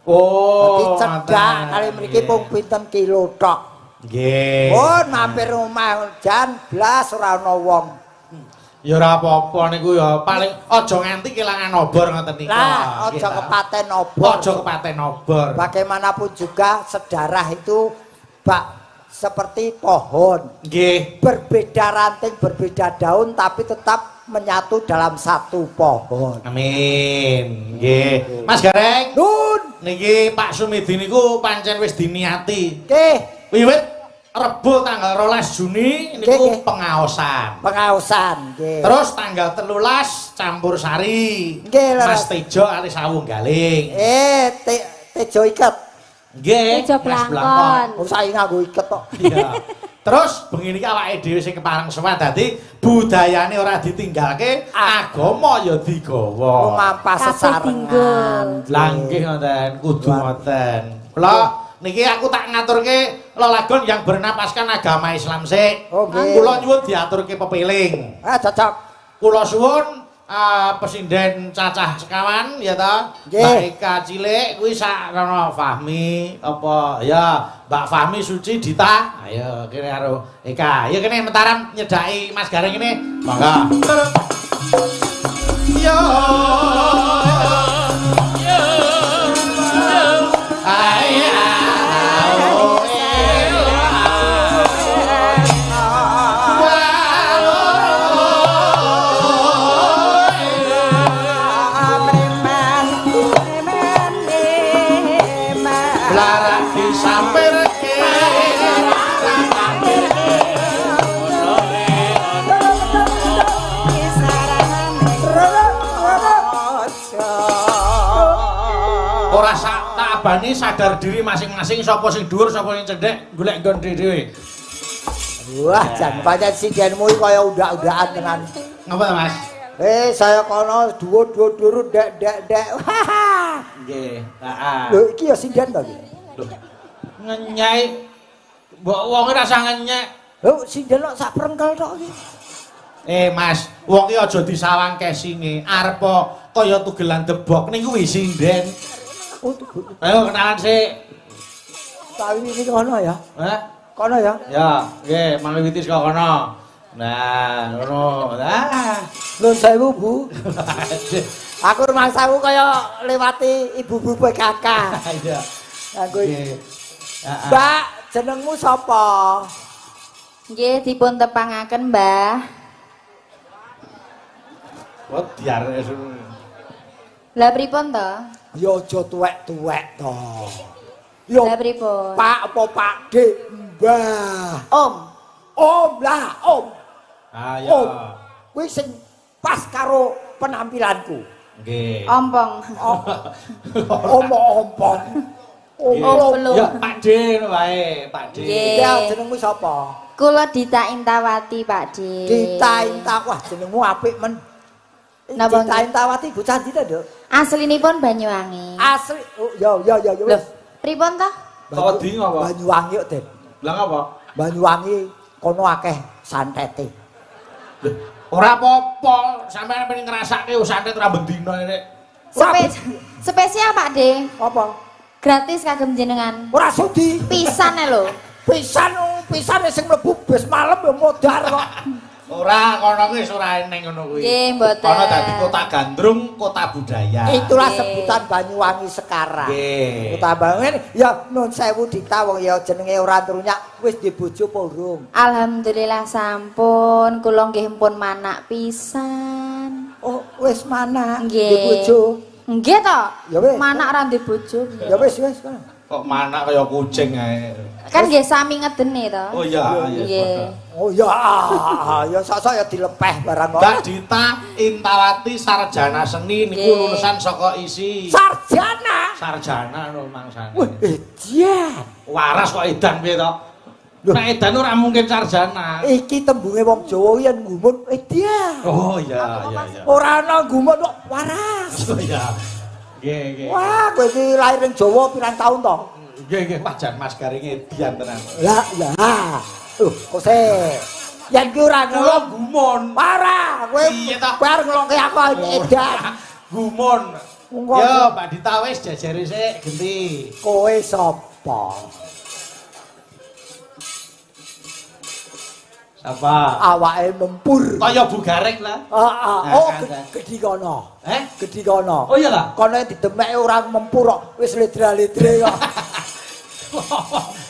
Oh, Dadi cedhak kali mriki pung pinten kilo tok. Nggih. Pun mampir omah jan blas ora ana wong. Ya ora apa-apa niku ya paling aja nganti kelangan obor ngoten niku. Lah, aja kepaten obor. Aja kepaten obor. Bagaimanapun juga sedarah itu bak seperti pohon. Nggih. Berbeda ranting, berbeda daun tapi tetap menyatu dalam satu pohon. Amin. Nggih. Mas Gareng, Nun. niki Pak Sumidi niku pancen wis diniati. Nggih, Wiwit Rebo tanggal 12 Juni niku Nggih, nggih. pengaosan. Pengaosan nggih. Terus tanggal 13 campur sari. Nggih, leres. Mas Tejo ali Sawunggaling. Tejo iket. Nggih. Tejo Mas Blangkon. Wong saiki nganggo iket kok. Iya. Terus bengi niki awake dhewe sing kepareng sowan dadi budayane ora ditinggalke, agama ya digawa. Lumampah Kabeh sesarengan. Lah nggih ngoten, kudu ngoten. Kula niki aku tak ngaturke lelagon yang bernapaskan agama Islam sik. Oh, nggih. Kula nyuwun diaturke pepiling. Ah, cocok. Kula suwun pesinden cacah sekawan ya ta. Nggih. Mbak Eka cilik kuwi sak rono Fahmi apa ya Mbak Fahmi Suci Dita. Ayo kene karo Eka. Ayo kene Mataram nyedhaki Mas Gareng kene. Monggo. Yo. Larak disampirke. Ora sak tak abani sadar diri masing-masing sapa sing dhuwur sapa sing cendhek golek nggon dhewe. Wah, jan pancen sindenmu iki kaya undak-undakan tenan. Ngapa ta, Mas? Saya kono dhuwur-dhuwur dek dek dek. Wah. Nggih, heeh. Lho iki ya sinden to iki. Lho. Ngenyek. Mbok wong ora usah ngenyek. Lho sinden kok sak prengkel tok iki. Mas, wong ki aja disawang kesinge. Arep kaya tugelan debok niku kuwi sinden. Oh, tuh. Ayo kenalan sik. Tak iki kono ya. Hah? Kono ya. Ya, nggih, mangliwiti saka kono. Nah, ngono. Ah. Nuwun sewu, Bu. Aku rumangsaku kaya lewati ibu-ibu PKK. Iya. Nganggo Nggih. Heeh. Mbak, jenengmu sapa? Nggih, dipun tepangaken, Mbah. Kok diar. Lah pripun to? Ya aja tuwek-tuwek to. Ya Lah pripun? Pak apa Pak Dik? Mbah. Om. Om lah, Om. Ayo. Om. Kuwi sing pas karo penampilanku. Nggih. Ompong. Om ompong. Om. Om belum. Ya Pak D ngono wae, Pak D. Nggih. Ya jenengmu sapa? Kula Dita Intawati, Pak D. Dita Intawati. Wah, jenengmu apik men. Napa Dita nggih? Intawati bocah ndi to, Nduk? Aslinipun Banyuwangi. Asli. Oh, ya ya ya ya Lho, wis. pripun to? Kok di ngapa? Banyuwangi kok, Den. Lah ngapa? Banyuwangi kono akeh santete. Lho, Ora apa-apa, sampeyan pengen ngrasake santet ora bendina nek. Spesial Pak De. Apa? Gratis kagem jenengan. Ora sudi. Pisan e lho. Pisan pisan sing mlebu bis malam ya modar kok. Ora kono kuwi wis ora eneng ngono kuwi. Nggih, mboten. Kono dadi kota gandrung, kota budaya. Itulah sebutan Banyuwangi sekarang. Nggih. Kota Banyuwangi ya nun sewu Dita wong ya jenenge ora trunyak wis di bojo apa urung? Alhamdulillah sampun, kula nggih pun manak pisan. Oh, wis manak di bojo. Nggih to? Ya wis. Manak ora ndek bojo. Ya wis wis. Kok manak kaya kucing ae. Kan nggih sami ngedene to. Oh iya, iya. Oh iya, ya sok-sok ya dilepeh barang kok. Mbak Dita Intawati sarjana seni niku lulusan saka ISI. Sarjana? Sarjana lho mangsane. Wah, edan. Waras kok edan piye to? Nek edan ora mungkin sarjana. Iki tembunge wong Jawa yen gumun edan. Oh iya, iya, iya. Ora ana gumun kok waras. Oh iya. Nggih, nggih. Wah, kowe iki lahir ning Jawa pirang taun to? Nggih, nggih, wah jan Mas Garing edian tenan. Lah, lah. Kok se. Yen ki ora kula gumun. Ora, kowe kowe arep ngeloke aku edan. Gumun. Yo, Mbak Dita wis jejere sik genti. Kowe sapa? Sapa? Awake mempur. Kaya Bu Gareng lah. Heeh. Oh, gedhi kono. Eh? Gedhi kono. Oh iya lah. Kono didemeke ora mempur kok, wis ledra-ledre kok.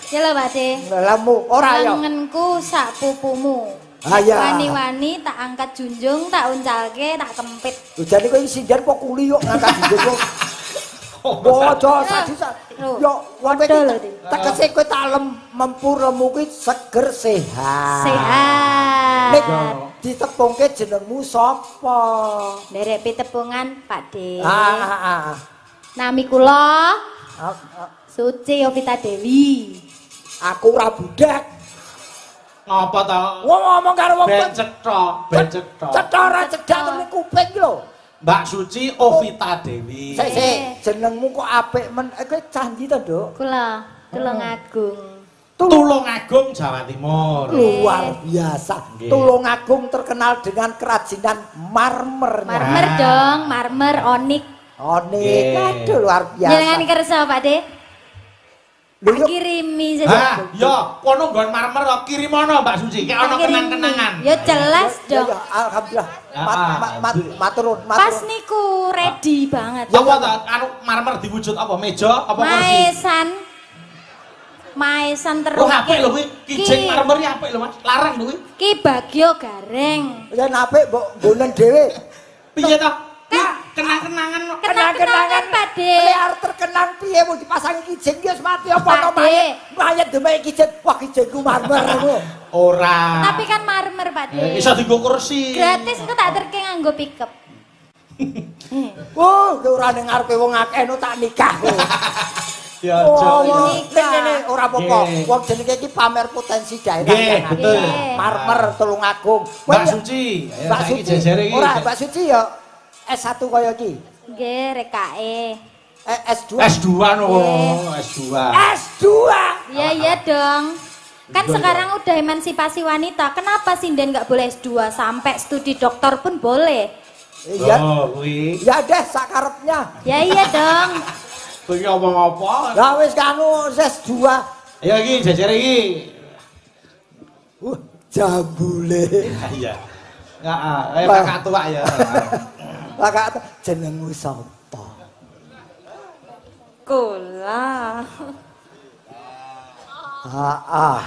Ya lho, Pak De. Lemu ora ya. Lengenku sak pupumu. Ha iya. Wani-wani tak angkat junjung, tak uncalke, tak kempit. Lho jane kowe iki sinden kok kuli kok ngangkat junjung kok. Aja sadis. Yo wong iki tegese kowe tak mempur lemu kuwi seger sehat. Sehat. Nek ditepungke jenengmu sapa? Nderek pitepungan, Pak De. Heeh. Nami kula Suci Yovita Dewi. Aku ora budak. Ngapa ta? Wong ngomong karo wong ben cetha, ben cetha. Cetha ora cedhak temen kuping iki lho. Mbak Suci Ovita Dewi. Sik sik, jenengmu kok apik men. Kowe cah ndi to, Nduk? Kula Tulungagung. Tulungagung Jawa Timur. Luar biasa. Tulungagung terkenal dengan kerajinan marmernya. Marmer dong, marmer onik. Onik, aduh luar biasa. Jenengan kersa, Pak De? Tak kirimi sesuk. Ha, ya, kono nggon marmer kok kirimono Mbak Suci, kek ana kenang-kenangan. Ya jelas dong. Ya, alhamdulillah. Matur nuwun. Pas niku ready banget. Apa ta anu marmer diwujud apa meja apa kursi? Maesan. Maesan terus. Oh, apik lho kuwi. Kijing marmer iki apik lho, Mas. Larang lho kuwi. Ki Bagyo Gareng. Ya apik mbok nggonen dhewe. Piye ta? Kenang-kenangan, kenang-kenangan Pak De. Lek arep terkenang piye mung dipasangi kijing ki wis mati apa to mayit. Mayit demeke kijing, wah kijingku marmer ngono. Ora. Tapi kan marmer Pak De. Iso dienggo kursi. Gratis engko tak terke nganggo pickup. Oh, ora ning ngarepe wong akeh no tak nikah. Ya aja. Ngene ora apa-apa. Wong jenenge iki pamer potensi daerah. Nggih, betul. Marmer Tulungagung. Mbak Suci, Mbak Suci. Ora, Mbak Suci ya S1 kaya iki. Nggih, RKE. S2. S2 no, S2. S2. Iya, iya dong. Kan sekarang udah emansipasi wanita. Kenapa sinden nggak boleh S2 sampai studi doktor pun boleh? Iya. Oh, kuwi. Ya deh sakarepnya. Ya iya dong. Kuwi ngomong apa? Lah wis kanu S2. Ya iki jajare iki. Jambule. Iya. Heeh, kaya kakak tua ya. Kakak jenengmu sapa? Kula. Heeh.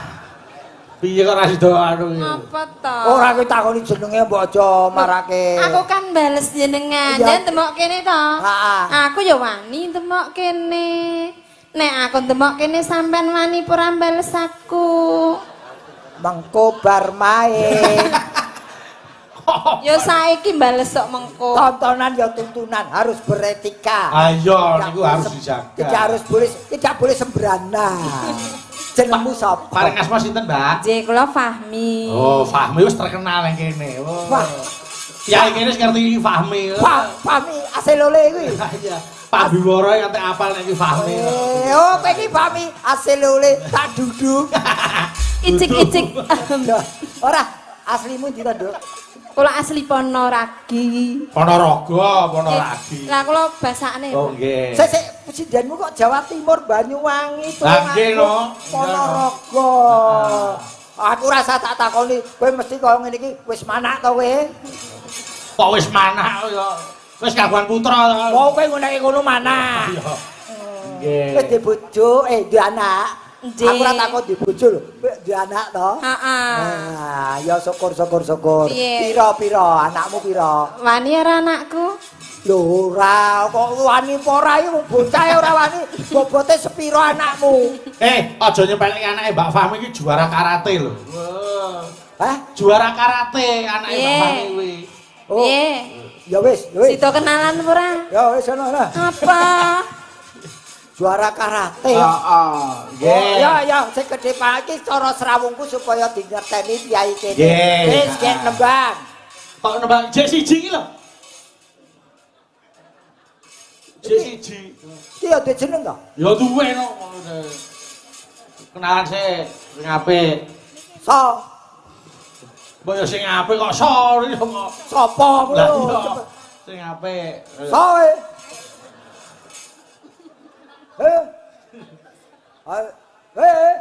Piye kok ora sida anu iki? Apa to? Ora kowe takoni jenenge mbok aja marake. Aku kan bales jenengan. Yen demok kene to. Aku ya wani demok kene. Nek aku demok kene sampean wani ora bales aku. Mengko bar main. Ya saiki bales sok mengko. Tontonan ya tuntunan harus beretika. Ayo niku harus dijaga. Tidak boleh sembrana. Jenengmu sapa? Paring asma sinten, Mbak? Nggih, kula Fahmi. Oh, Fahmi wis terkenal nang kene. Wah. Kiai kene wis ngerti iki Fahmi. Fahmi aselole kuwi. Iya. Pak Biworo nganti apal nek iki Fahmi. Oh, kowe iki Fahmi aselole tak duduk. Icik-icik. Ora, Aslimu ndi to, Nduk? Kula asli Ponoragi. Ponorogo, Ponoragi. Lah kula basakne. Oh nggih. Sik sik sindenmu kok Jawa Timur, Banyuwangi, Lah nggih no. Ponorogo. Aku rasa tak takoni, kowe mesti kaya ngene iki wis manak to kowe? Kok wis manak ya? Wis kagungan putra to. Wong kowe ngene ngono manak. Iya. Nggih. Wis duwe bojo, duwe anak. Aku ora takon duwe bojo lho, kowe duwe anak to? Heeh. Nah, ya syukur syukur syukur. Pira-pira anakmu pira? Wani ora anakku? Lho ora, kok wani apa ora iki wong bocah ora wani, bobote sepiro anakmu? Aja nyepeleke anake Mbak Fahmi iki juara karate lho. Hah? Juara karate anake Mbak Fahmi kuwi. Oh. Piye? Ya wis, ya wis. Sida kenalan ora? Ya wis ana lah. Apa? Juara karate. Heeh. Nggih. Ya ya, sing gedhe Pak iki cara srawungku supaya dingerteni piyai kene. Wis gek nembang. Kok nembang jek siji iki lho. Jek siji. Iki ya duwe jeneng to? Ya duwe no. Kenalan sik sing apik. So. Mbok ya sing apik kok so kok. Sapa ngono? Sing apik. So. Eh. Eh.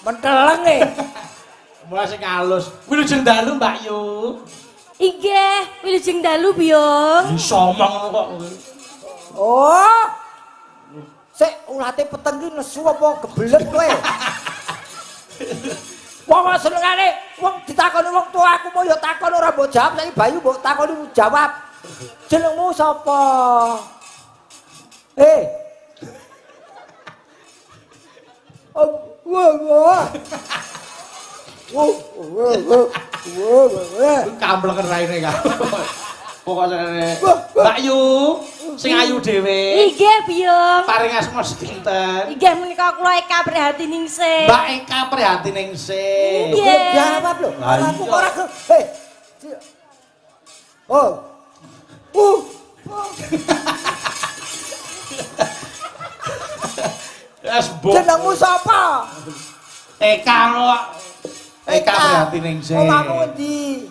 Menteleng e. Mulai sing halus. Wilujeng dalu Mbak Yu. Inggih, wilujeng dalu Biyong. Iso omong ngono kok. Oh. Sik ulate peteng ki nesu apa gebelet kowe? Wong senengane wong ditakoni wong tua aku mau ya takon ora mbok jawab saiki Bayu mbok takoni jawab. Jenengmu sapa? Eh. Oh, wah, wah. Wah, wah, wah, wah. Kambleken raine ka. Pokoke Mbak Yu, sing ayu dhewe. Inggih, Biyong. Paring asma sedinten. Inggih menika kula Eka Prihatiningsih. Mbak Eka Prihatiningsih. Nggih. Jawab lho. Aku ora. Hei. Oh. Jenengmu sapa? Eka kok. Eka Prihatiningsih. Omahmu endi?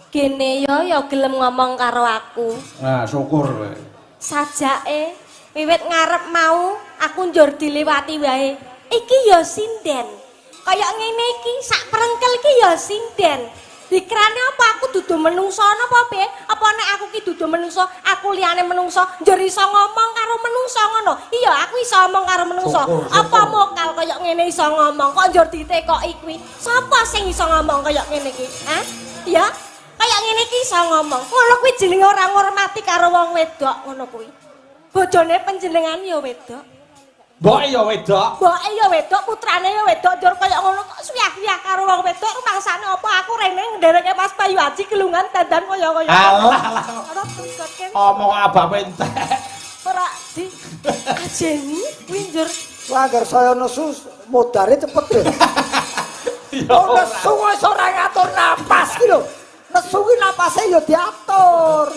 Gene yo ya gelem ngomong karo aku. Nah, syukur kowe. Sajake wiwit ngarep mau aku njur dilewati wae. Iki ya sinden. Kaya ngene iki sak prengkel iki ya sinden. Dikirane apa aku dudu menungso napa piye? Apa nek aku ki dudu menungso, aku liyane menungso njur iso ngomong karo menungso ngono. Iya, aku iso ngomong karo menungso. Apa mokal kaya ngene iso ngomong? Kok njur ditekoki kuwi? Sapa sing iso ngomong kaya ngene iki? Hah? Ya? Kaya ngene iki iso ngomong. Ngono kuwi jenenge ora ngurmati karo wong wedok ngono kuwi. Bojone panjenengan ya wedok. Mboke ya wedok. Mboke ya wedok, putrane ya wedok, njur kaya ngono kok suyah-suyah karo wong wedok rumangsane apa aku rene ndereke Mas Bayu Aji gelungan dandan kaya-kaya. Alah alah. Omong abape entek. Ora di ajeni kuwi njur. Wah, angger saya nesu modare cepet ya. Oh, nesu wis ora ngatur napas ki lho. Nesu ki napase ya diatur.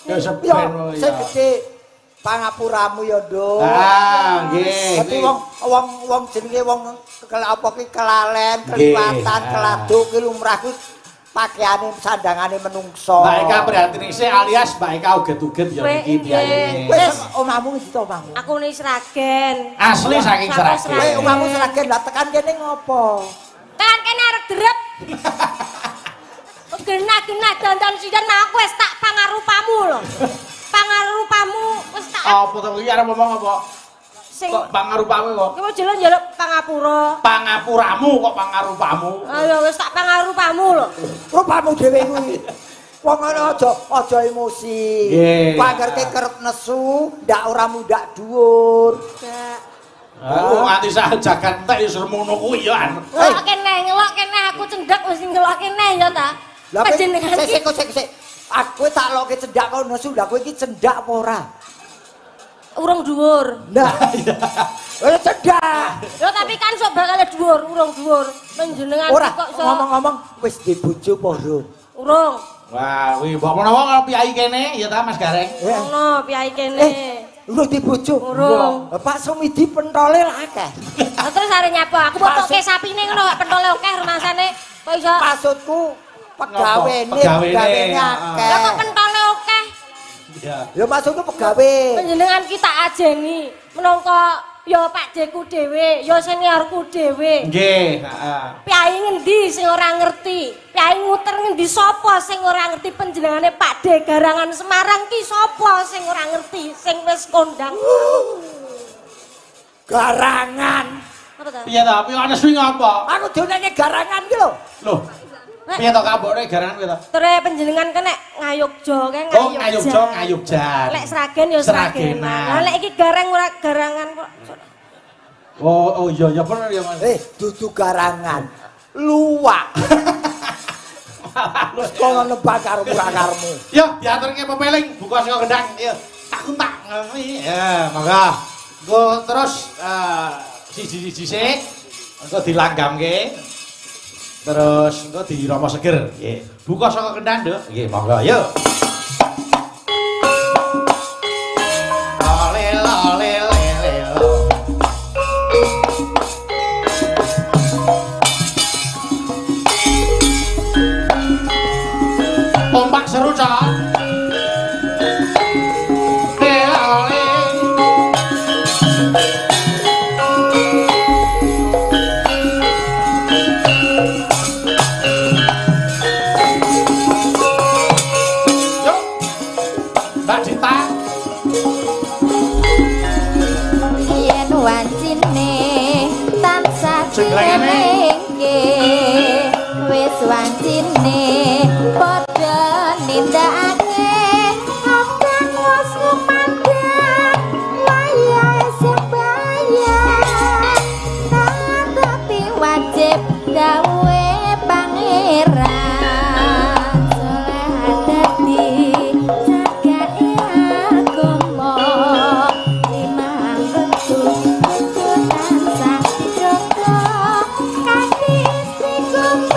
Ya seben sing gedhe pangapuramu ya, Nduk. Ah, nggih. Dadi wong jenenge wong apa ki kelalen, keliwatan, keladuk ki lumrah kuwi pakaiane sandangane menungso. Mbak Eka Prihatiningsih alias Mbak Eka uget-uget ya iki piyayine. Wis omahmu ngendi to omahmu? Aku ning Sragen. Asli saking Sragen. Kowe omahmu Sragen lah tekan kene ngopo? Tekan kene arep drep. Genah-genah dandan sidan aku wis tak pangarupamu lho. Pangarupamu wis tak apa to iki arep ngomong apa? Sing kok pangarupamu kok. Ki mau jelas njaluk pangapura. Pangapuramu kok pangarupamu. Ayo wis tak pangarupamu lho. Rupamu dhewe kuwi. Wong ngono aja emosi. Panggerke kerep nesu, ndak ora mundak dhuwur. Ndak. Oh, nganti sak jagat entek ya semono kuwi ya. Ngelok kene, ngelok kene aku cendhek wis ngelok kene ya ta. Lah panjenengan sik sik sik. Aku tak loke cendhak kok nesu, lha kowe iki cendhak apa ora? Urung dhuwur. Nah. Wis cendhak. Lho tapi kan sok bakal dhuwur, urung dhuwur. Panjenengan kok sok ngomong-ngomong wis di bojo apa urung? Urung. Wah, kuwi mbok menawa karo piyai kene ya ta Mas Gareng? Ngono piyai kene. Urung di bojo. Urung. Pak Sumidi pentole lah akeh. Lah terus arep nyapa? Aku mbok tokke sapine ngono kok pentole akeh rumasane. Kok iso? Maksudku pegawene, pegawene akeh. Lah kok pentole akeh? Iya. Ya maksudku pegawe. Panjenengan ki tak ajeni menangka ya Pak Deku dhewe, ya seniorku dhewe. Nggih, heeh. Piyai ngendi sing ora ngerti? Piyai nguter ngendi sapa sing ora ngerti panjenengane Pak De Garangan Semarang ki sapa sing ora ngerti sing wis kondang? Garangan. Apa to? Piye to? Piye ana swing apa? Aku diunenge garangan ki lho. Lho. Piye to kabokne garangan piye to? Tere panjenengan kan nek Ngayogja kae Ngayogja. Oh, Ngayogja, Ngayogjan. Lek Sragen ya Sragenan. Lah lek iki gareng ora garangan kok. Oh, oh iya ya bener ya Mas. Dudu garangan. Luwak. Wis kono nembang karo karmu. Yo diaturke pepeling buka saka kendang. Yo tak kuntak. Ya, monggo. Engko terus siji-siji sik engko dilanggamke. Terus engko dirama seger. Nggih. Buka saka kendang, Nduk. Nggih, monggo. Yo. Ole ole le le. Kompak seru, Cok. Wis wancine padha nindakake abang wis ngumandhang wayahe sembayang tetapi wajib dawuhe pangeran saleh dadi jagake agama limang wektu kudu tansah dijaga kanthi istiqomah.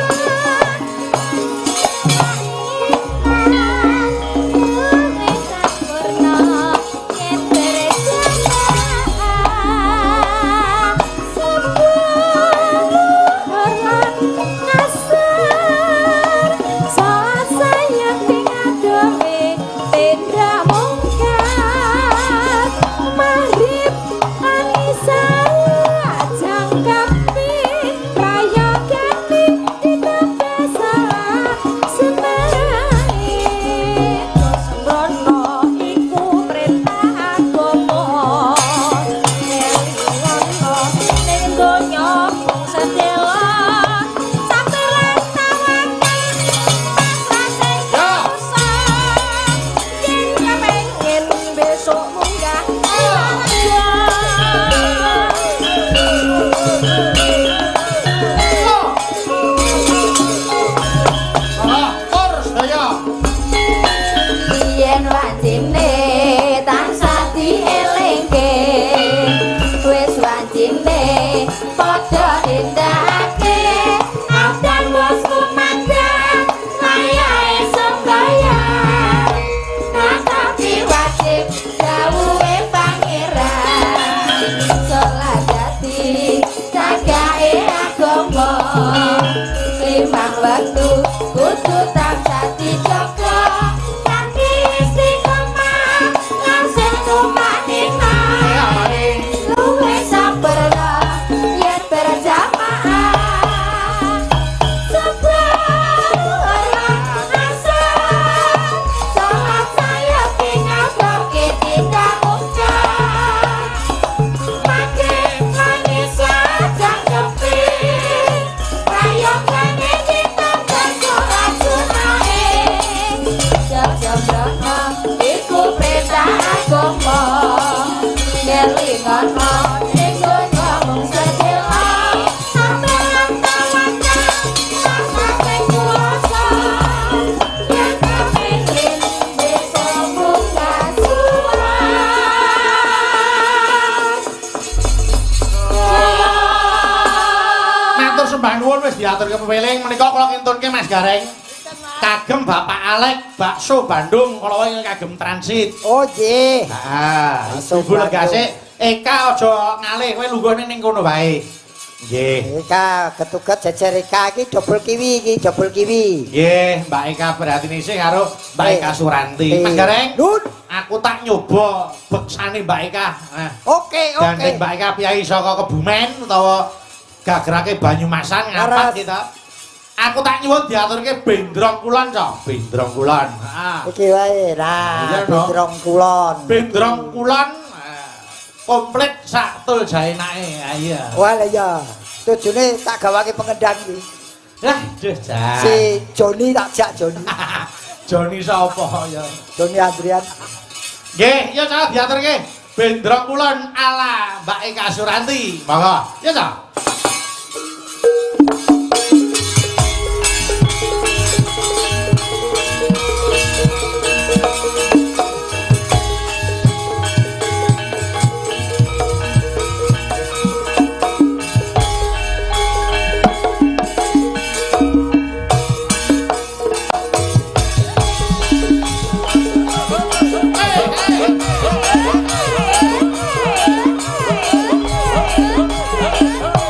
Diaturke pepeling menika kula kintunke Mas Gareng. Kagem Bapak Alek bakso Bandung kala wau kagem transit. Oh nggih. Heeh. Ibu legase Eka aja ngalih kowe lunggone ning kono wae. Nggih. Eka ketuget jejer Eka iki dobel kiwi iki, dobel kiwi. Nggih, Mbak Eka Prihatiningsih karo Mbak Eka Suranti. Mas Gareng, Nun. Aku tak nyoba beksane Mbak Eka. Nah. Oke, oke. Gandeng Mbak Eka piyayi saka Kebumen utawa gagrake Banyumasan ngapat kita. Aku tak nyuwun diaturke Bendrong Kulon, Cok. Bendrong Kulon. Heeh. Iki wae. Nah, Bendrong Kulon. Bendrong Kulon komplit sak tul jaenake. Ha iya. Wah lah iya. Tujune tak gawake pengendang iki. Lah, duh jan. Si Joni tak jak Joni. Joni sapa ya? Joni Andrian. Nggih, ya Cok diaturke Bendrong Kulon ala Mbak Eka Suranti. Monggo. Ya Cok. Hey, hey, hey.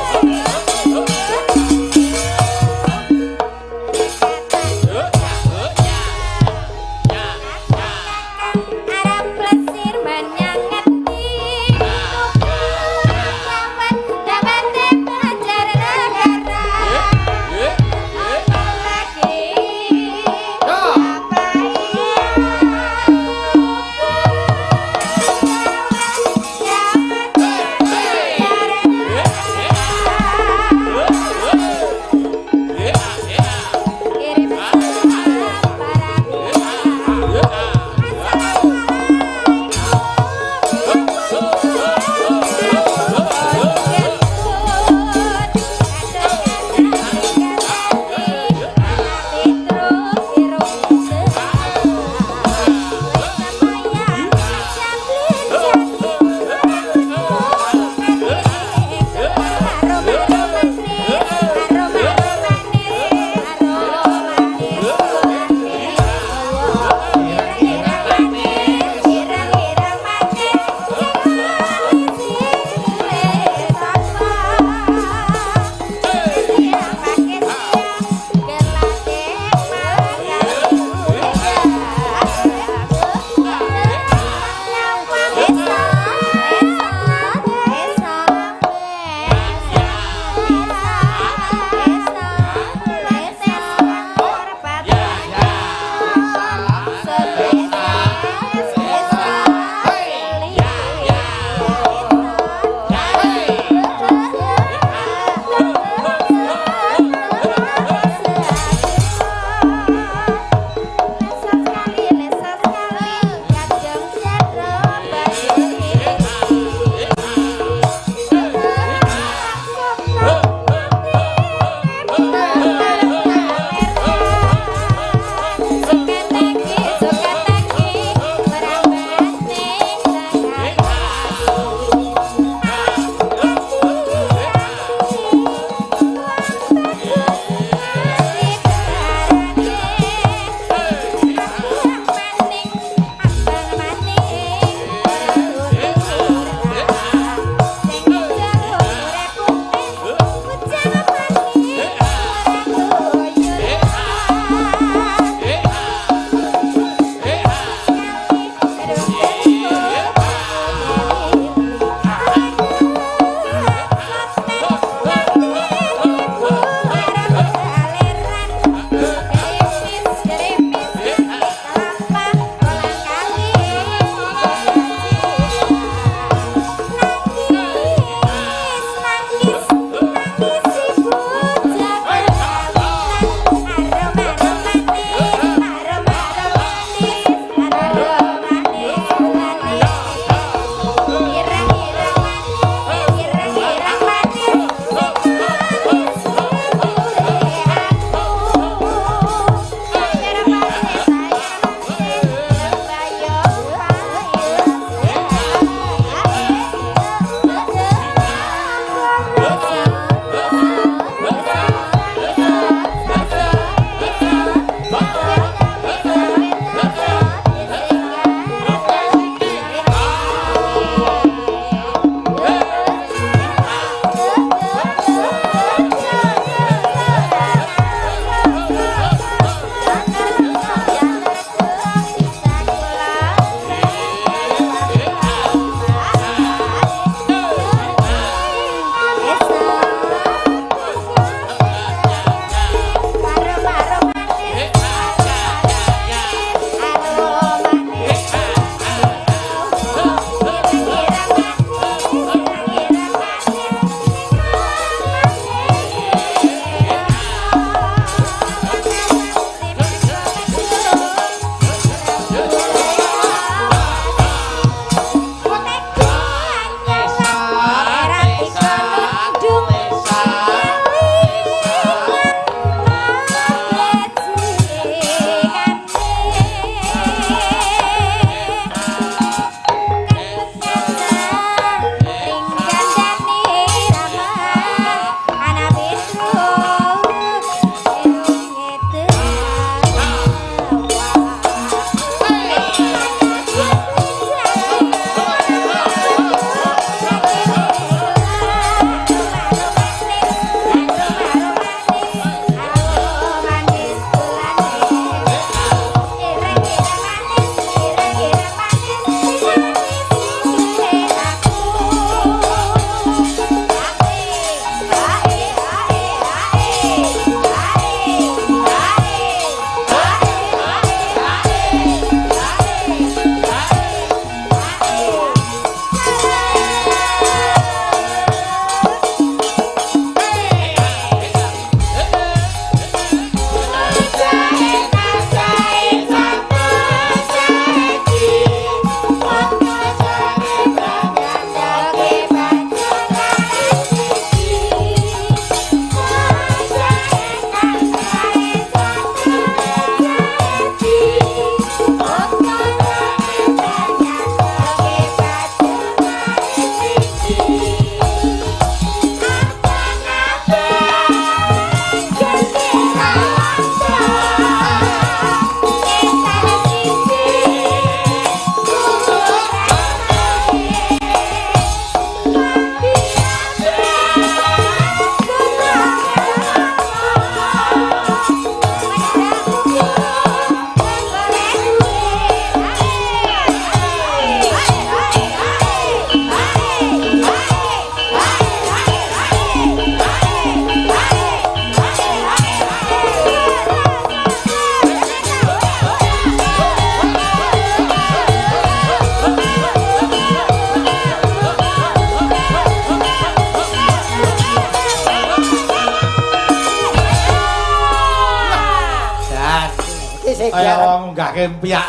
sing Kaya wong ngunggahke mpiak.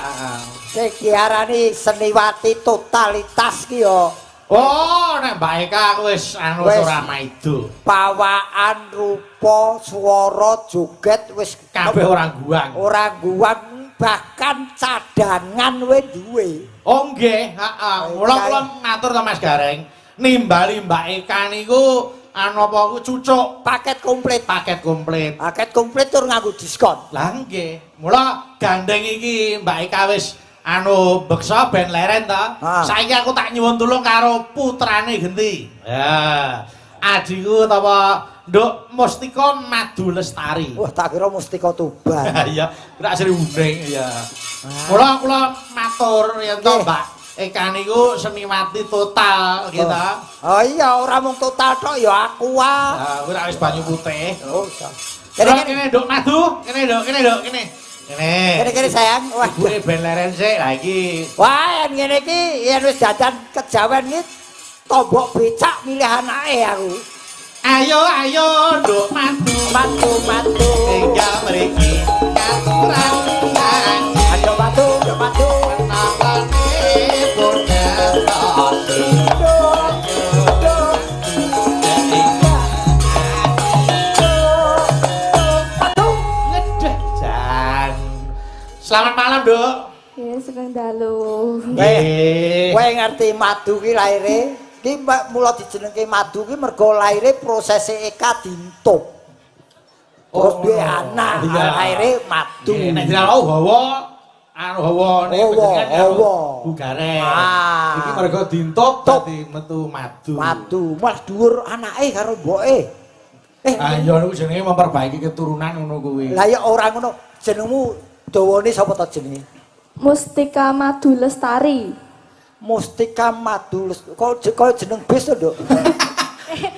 Sing diarani seniwati totalitas ki ya. Oh, nek Mbak Eka aku wis anu ora maido. Pawaan, rupa, swara, joget wis kabeh ora guang. Ora guang, bahkan cadangan wis duwe. Oh nggih, heeh. Mula kula ngatur to Mas Gareng, nimbali Mbak Eka niku anu apa ku cucuk paket komplit. Paket komplit. Paket komplit tur nganggo diskon. Lah nggih. Mula gandeng iki Mbak Eka wis anu beksa ben leren to. Saiki aku tak nyuwun tulung karo putrane genti. Ya. Adhiku utawa Nduk Mustika Madu Lestari. Wah, tak kira Mustika Tuban. Iya, ora sri uning ya. Mula kula matur yen to Mbak Eka niku seniwati total gitu. Oh iya, ora mung total tok ya aku ah. Lah, ora wis banyu putih. Oh, kene kene Nduk Madu, kene Nduk, kene Nduk, kene. Kene. Kene sayang. Wah, ibune ben leren sik lah iki. Wah, yen ngene iki yen wis jajan kejawen iki tombok becak milih anake aku. Ayo ayo Nduk Madu, Madu madu. Tinggal mriki katuran. Ayo madu, Nduk Madu. Menangane bodhek tosi. Selamat malam, Nduk. Nggih, sugeng dalu. Nggih. Kowe ngerti madu ki laire? Ki mula dijenengke madu ki mergo laire prosese Eka dintup. Terus duwe anak, laire madu. Nek dilalo hawa, anu hawane panjenengan karo Bu Gareng. Iki mergo dintup dadi metu madu. Madu, malah dhuwur anake karo mboke. Ah iya niku jenenge memperbaiki keturunan ngono kuwi. Lah ya ora ngono, jenengmu dawane sapa ta jenenge? Mustika Madu Lestari. Mustika Madu Lestari. Kok jeneng bis to, Nduk?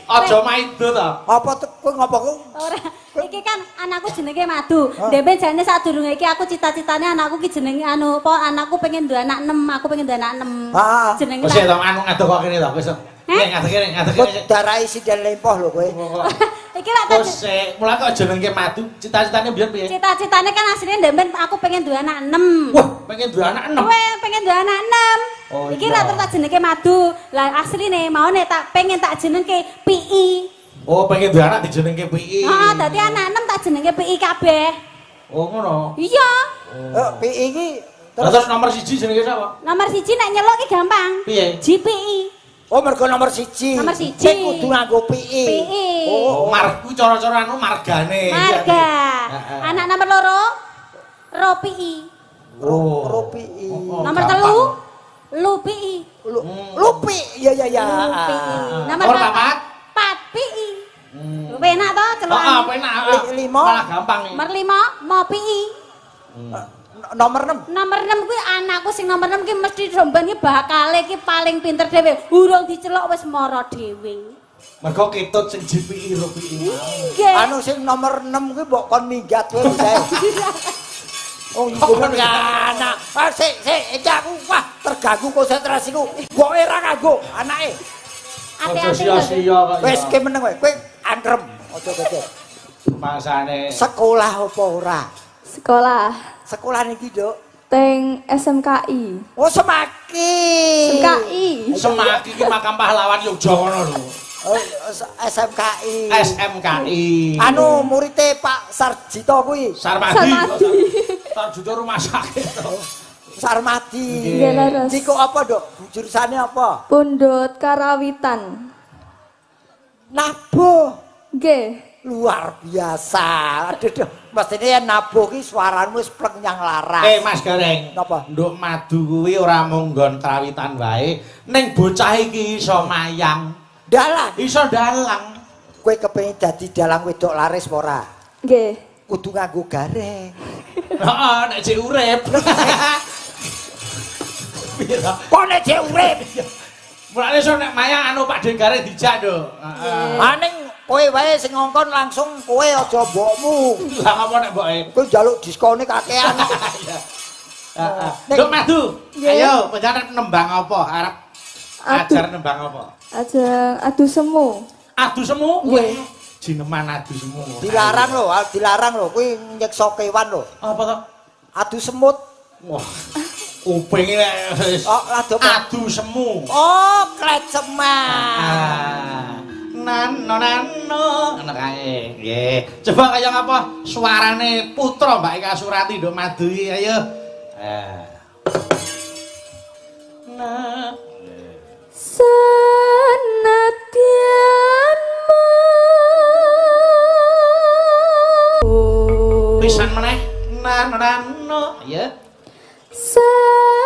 Aja maido to. Apa kowe ngopo kowe? Ora. Iki kan anakku jenenge Madu. Dhewe jane sadurunge iki aku cita-citane anakku ki jenenge anu apa anakku pengen duwe anak 6, aku pengen duwe anak 6. Jenenge. Wis to anu ngadeg kok kene to wis. Nek ngadeg kene, ngadeg kene. Darai sinden lempoh lho kowe. Iki lak tak mula kok jenenge Madu, cita-citane biyen piye? Cita-citane kan asline ndemben aku pengen duwe anak 6. Wah, pengen duwe anak 6. Kowe pengen duwe anak 6. Oh, iki lak terus tak jenenge Madu. Lah asline maune tak pengen tak jenengke PI. Oh, pengen duwe anak dijenengke PI. Heeh, dadi anak 6 tak jenenge PI kabeh. Oh, ngono. Iya. Oh, PI iki terus nomor 1 jenenge sapa? Nomor 1 nek nyeluk ki gampang. Piye? GPI. Oh, mergo nomor 1. Nomor 1. Sing kudu nganggo PI. PI. Oh, marku cara-cara anu margane. Marga. Anak nomor 2 Ropi. Oh, Ropi. Nomor 3 Lupi. Lupi. Ya ya ya. Lupi. Nomor 4 4 PI. Penak to celukan. Heeh, penak. 5. Malah gampang iki. Nomor 5 Mopi. Nomor 6. Nomor 6 kuwi anakku sing nomor 6 ki mesti romban ki bakale ki paling pinter dhewe. Urung dicelok wis mara dhewe. Mergo ketut sing GPI Ropi. Nggih. Anu sing nomor 6 kuwi mbok kon minggat kowe bisa. Oh, ngono anak. Ah sik sik iki aku wah terganggu konsentrasiku. Mboke ora kanggo anake. Ati-ati. Sia-sia kok. Wis ki meneng kowe. Kowe antrem. Aja kece. Masane. Sekolah apa ora? Sekolah. Sekolah niki, Nduk. Teng SMKI. Oh, Semaki. SMKI. Semaki ki makam pahlawan Yogya ngono lho. Oh, SMKI. SMKI. Anu murite Pak Sarjito kuwi. Sarmadi. Sarjito rumah sakit to. Sarmadi. Nggih, leres. Iku apa, Nduk? Jurusane apa? Pundhut Karawitan. Nabuh. Nggih. Luar biasa. Aduh, aduh. Mestine yen nabuh ki suaramu wis pleng nyang laras. Mas Gareng. Napa? Nduk Madu kuwi ora mung nggon karawitan wae, ning bocah iki iso mayang. Dalang. Iso dalang. Kowe kepengin dadi dalang wedok laris apa ora? Nggih. Kudu nganggo gareng. Heeh, nek jek urip. Piye to? Kok nek jek urip? Mulane iso nek mayang anu Pak De Gareng dijak, Nduk. Heeh. Maning kowe wae sing ngongkon langsung kowe aja mbokmu. Lah ngapa nek mboke? Kowe njaluk diskone kakean. Heeh. Nduk Madu, ayo panjenengan nembang apa? Arep ajar nembang apa? Ajeng adu semu. Adu semu? Nggih. Jineman adu semu. Dilarang lho, dilarang lho, kuwi nyiksa kewan lho. Apa to? Adu semut. Wah. Kupinge nek wis Oh, adu apa? adu semu. Oh, kreceman. Ah. Nano nano ngono kae. Nggih. Coba kaya ngapa suarane putra Mbak Eka Surati nduk madu iki ayo. Eh. Nah. Senadyan mung Pisan meneh. Nano nano. Ayo. Senadyan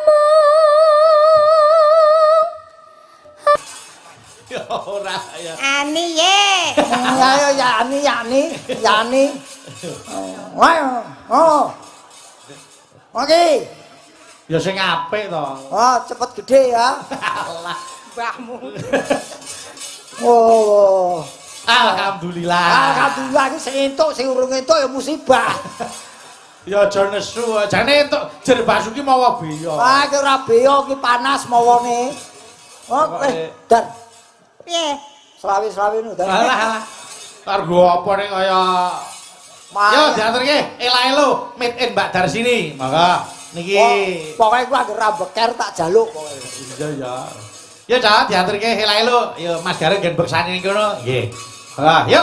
mung Ya ora ya. Ani ye. Ayo Yani Yani Yani. Ayo. Oh. Oke. Ya sing apik to. Oh, cepet gede ya. Alah. Mbahmu. Oh. Alhamdulillah. Alhamdulillah iki sing entuk sing urung entuk ya musibah. Ya aja nesu, jane entuk Jer Basuki mawa beya. Ah, iki ora beya iki panas mawane. Oh, Dan. Piye? Selawi-selawi nu, Dan. Alah alah. Argo apa ning kaya Yo diaturke ela-elo meet in Mbak Darsini. Monggo niki. Pokoke ku anggere ra beker tak jaluk pokoke. Iya ya. Yo Cak diaturke ela-elo. Yo Mas Gareng gen beksane ning kono. Nggih. Monggo, yuk. Yo.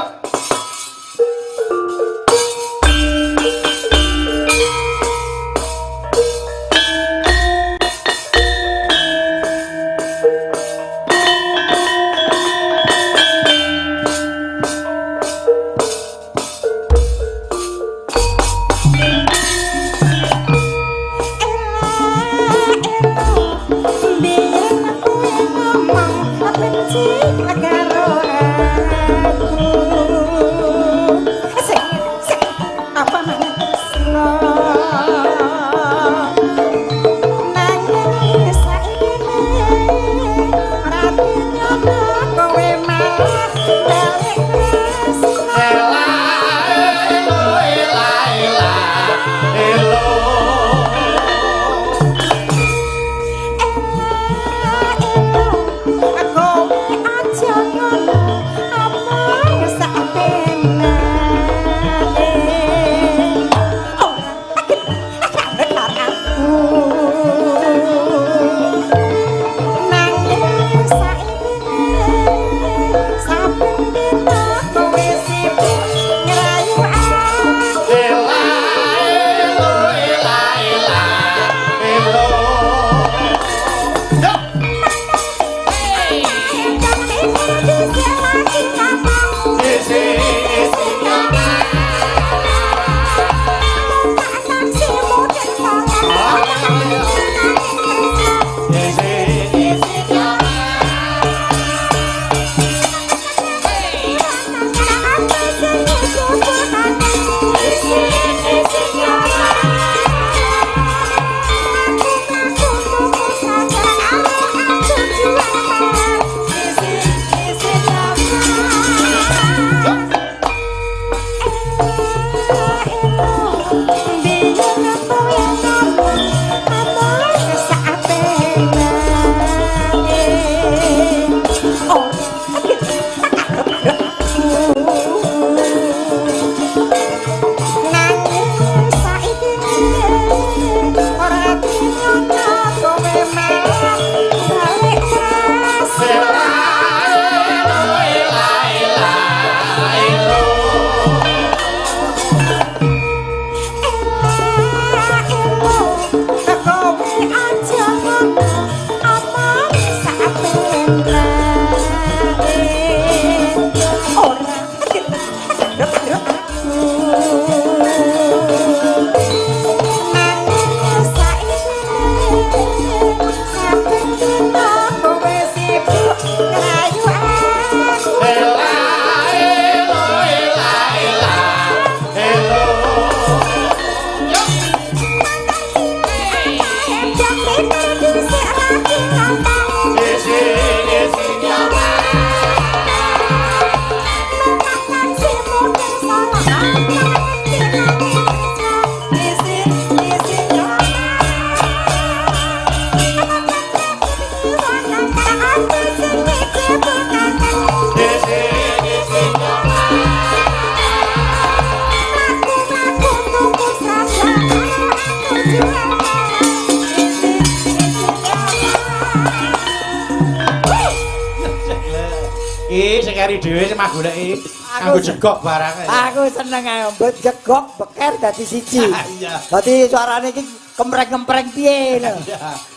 Iki sing kari dhewe sing magoleki nganggo jegok barang. Aku seneng ae mbok jegok beker dadi siji. Iya. Dadi suarane iki kempreng-kempreng piye lho.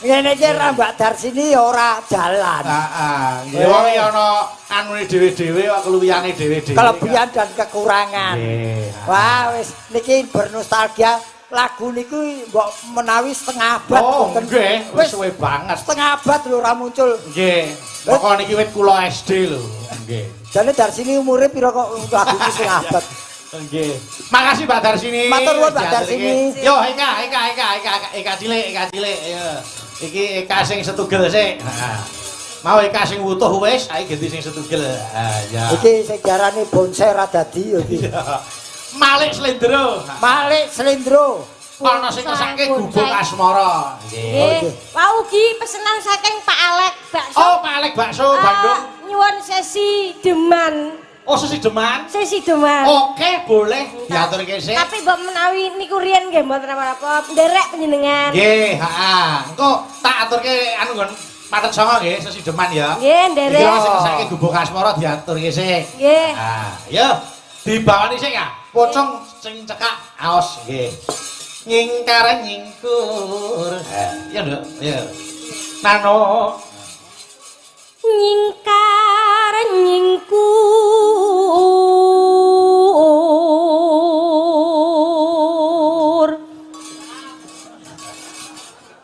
Ngene iki ra Mbak Darsini ya ora jalan. Heeh. Nggih wong iki ana anune dhewe-dhewe kok keluwihane dhewe-dhewe. Kelebihan dan kekurangan. Nggih. Wah wis niki bernostalgia lagu niku mbok menawi setengah abad. Oh nggih, wis suwe banget. Setengah abad lho ora muncul. Nggih. Pokoke niki wit kula SD lho. Nggih. Jane Darsini umure pira kok lagu iki setengah abad. Nggih. Makasih Mbak Darsini. Matur nuwun Mbak Darsini. Yo Eka, Eka, Eka, Eka, Eka cilik, Eka cilik. Yo. Iki Eka sing setugel sik. Heeh. Mau Eka sing wutuh wis, saiki ganti sing setugel. Ha ya. Iki sing diarani bonsai ra dadi yo iki. Malik Slendro. Malik Slendro. Ana sing ngesake gubuk asmara. Nggih. Wau ugi pesenan saking Pak Alek bakso. Oh, Pak Alek bakso Bandung. Nyuwun sesi deman. Oh, sesi deman? Sesi deman. Oke, boleh diaturke sik. Tapi mbok menawi niku riyen nggih mboten apa-apa, nderek panjenengan. Nggih, heeh. Engko tak aturke anu nggon Patet Songo nggih, sesi deman ya. Nggih, nderek. Iki sing ngesake gubuk asmara diaturke sik. Nggih. Ah, yo dibawani sik ya. Pocong sing cekak aos nggih. Nyingkar nyingkur. Ya nduk, ya. Nano nyingkar nyingkur.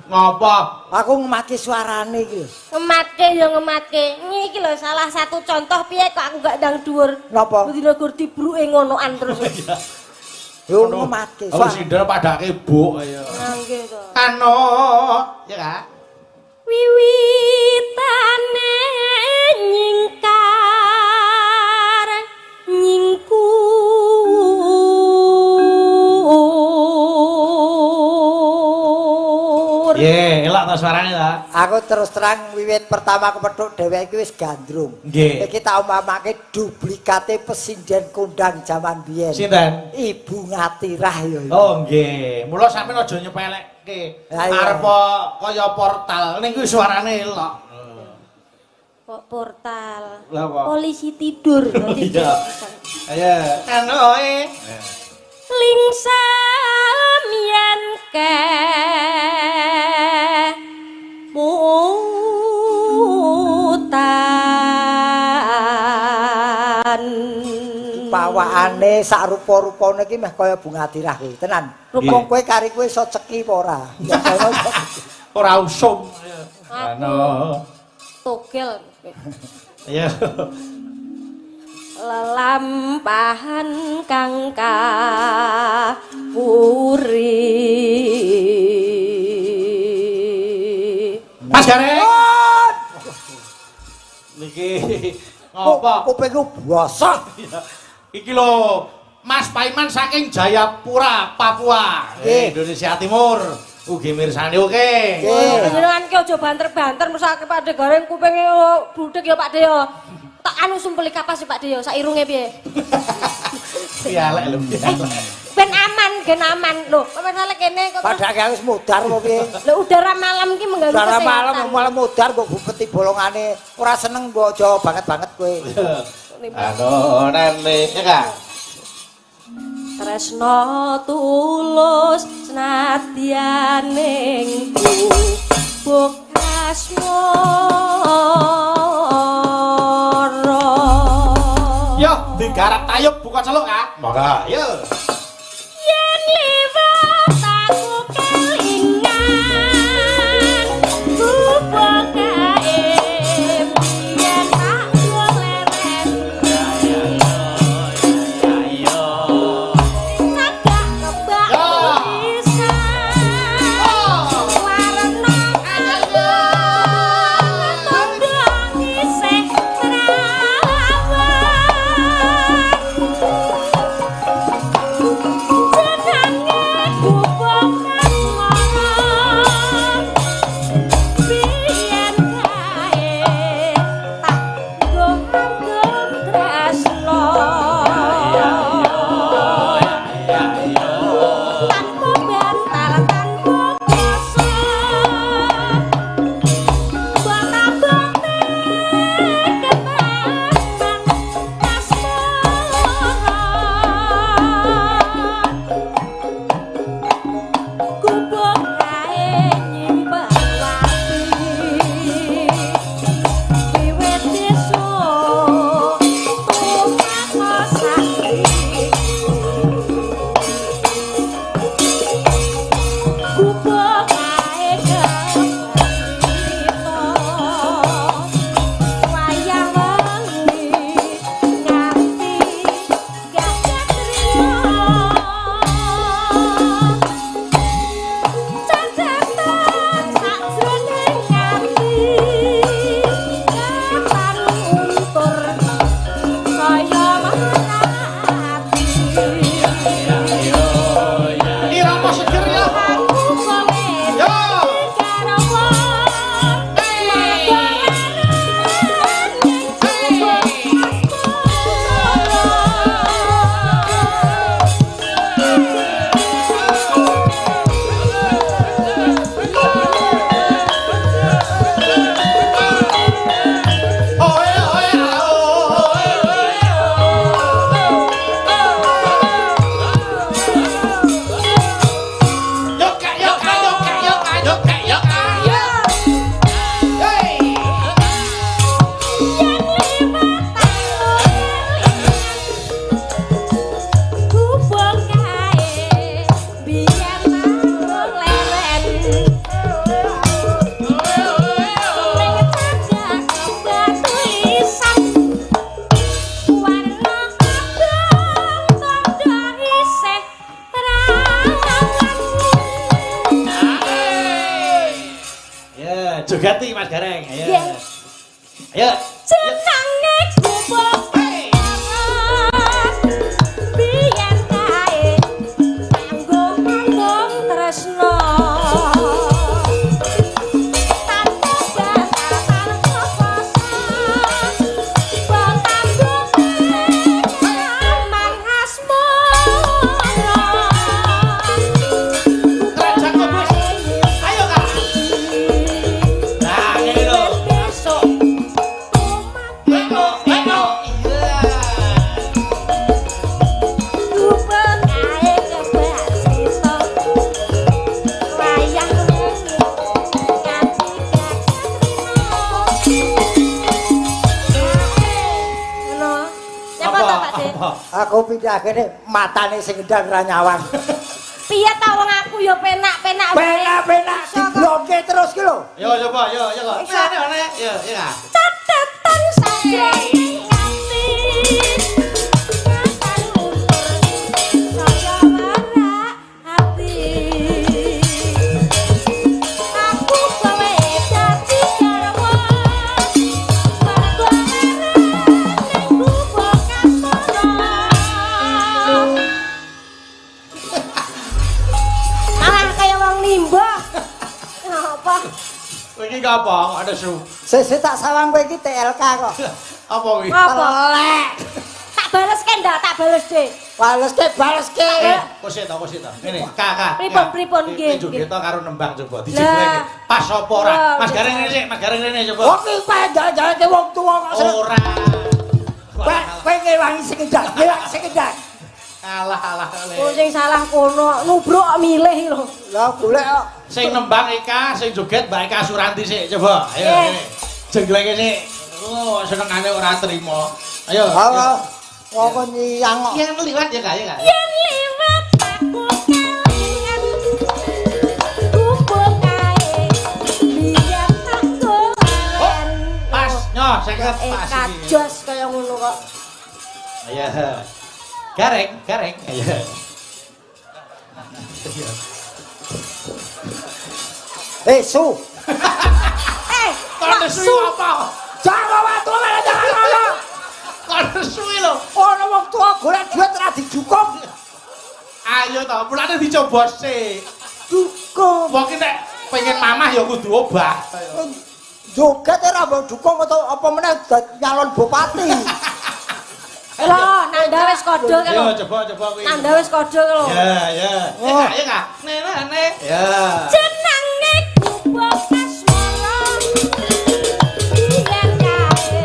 Ngopo? Aku ngemati suarane iki lho. Ngematke ya ngematke. Iki lho salah satu contoh piye kok aku gak ndang dhuwur. Napa? Dina gur dibruke ngonoan terus. Yo ngematke. Aku sindel padake buk ayo. Nggih to. Ano, ya Kak. Wiwitane nyingkar nyingkur. Nggih, elok ta suarane ta? Aku terus terang wiwit pertama kepethuk dheweke iki wis gandrung. Nggih. Iki tak umpamake duplikate pesinden kondang jaman biyen. Sinten? Ibu Ngatirah ya. Oh nggih. Mula sampeyan aja nyepelekke. Arep kaya portal ning kuwi suarane elok. Kok portal? Lah apa? Polisi tidur. Iya. Ayo, anoe. Lingsam yen ke mutan. Pawakane sak rupa-rupane iki meh kaya Bunga Tirah kuwi. Tenan. Wong kowe kari kowe iso ceki apa ora? Ora usum. Ano. Togel. Iya. Lelampahan kang kapuri. Mas Gareng. Niki ngopo? Kupingku bosok. Iki lho Mas Paiman saking Jayapura, Papua, Indonesia Timur. Ugi mirsani oke. Panjenengan ki aja banter-banter mesake Pak De Gareng kupinge budhek ya Pak De ya. Tak anu sumpeli kapas ya Pak De ya, sak irunge piye? Pialek lho. Ben aman, ben aman lho. Pemirsa kene kok padake wis mudar apa piye? Lho udara malam ki mengganggu kesehatan. Udara malam malam mudar mbok bupeti bolongane. Ora seneng mbok aja banget-banget kowe. Anu nane ya Kak. Tresno tulus senadyan ning gubuk asmara. Yo digarap tayub buka celuk Kak. Monggo. Yo. Yen liwat aku kelingan gubuk kae yen tak leren. Cagak kebak tulisan warna tondo isih merawat. Jenenge gubuk asmara biyen kae tak nggo nggo tresno. Tanpa bantal tanpa basa mbok abote ketaman. Dijogeti Mas Gareng. Ayo. Ayo. Jenenge gubuk biyen kae kanggo tresno. Aku pindah kene matane sing endang ra nyawang. Piye ta wong aku ya penak-penak wae. Penak-penak dibloke terus ki lho. Yo coba yo yo kok. Ngene yo yo. Catetan sajroning ati. Katan luntur saya warak ati. Aku kowe dadi garwa. Mergo ning gubuk kasmara. Malah kaya wong nimba. Apa? Kowe iki apa? Ada su. Sesuk tak sawang kowe iki TLK kok. Apa kuwi? Apa? Telek. Tak baleske ndak? Tak bales deh. Baleske, baleske. Kok ta, kok ta. Ngene, Kak. Pripun-pripun nggih. Joget karo nembang coba dijebulke. Pas apa ora? Mas Gareng rene sik, Mas Gareng rene coba. Wong iki penjajalke wong tuwa kok seneng. Ora. Kowe ngewangi sing endang, ngewangi sing endang. Alah alah. Wong sing salah kono nubruk milih lho. Lah golek kok. Sing nembang Eka, sing joget Mbak Eka Suranti sik coba. Ayo ngene. Jengleke sik. Oh, senengane ora trimo. Ayo. Alah. Wong kok nyiyang kok. Yen liwat ya Kak, ya Kak. Yen liwat aku kelingan gubuk kae biyen tak dolen. Pas nyoh 50 pas iki. Kajos kaya ngono kok. Ayo. Gareng, gareng. Ayo. Eh, su. Eh, kok su apa? Jangan watu malah jangan ngono. Kok suwi lho. Ono wong tuwa golek duit ora dijukuk. Ayo to, mulane dicoba sik. Dukung. Wong ki nek pengen mamah ya kudu obah. Joget ora mbok dukung atau apa meneh nyalon bupati. Lho, Nanda wis kode kan lho. Yo coba coba kuwi. Nanda wis kode lho. Ya, ya. Ya, ya, Kak. Nene, nene. Ya. Jenenge gubuk asmara. Biyen kae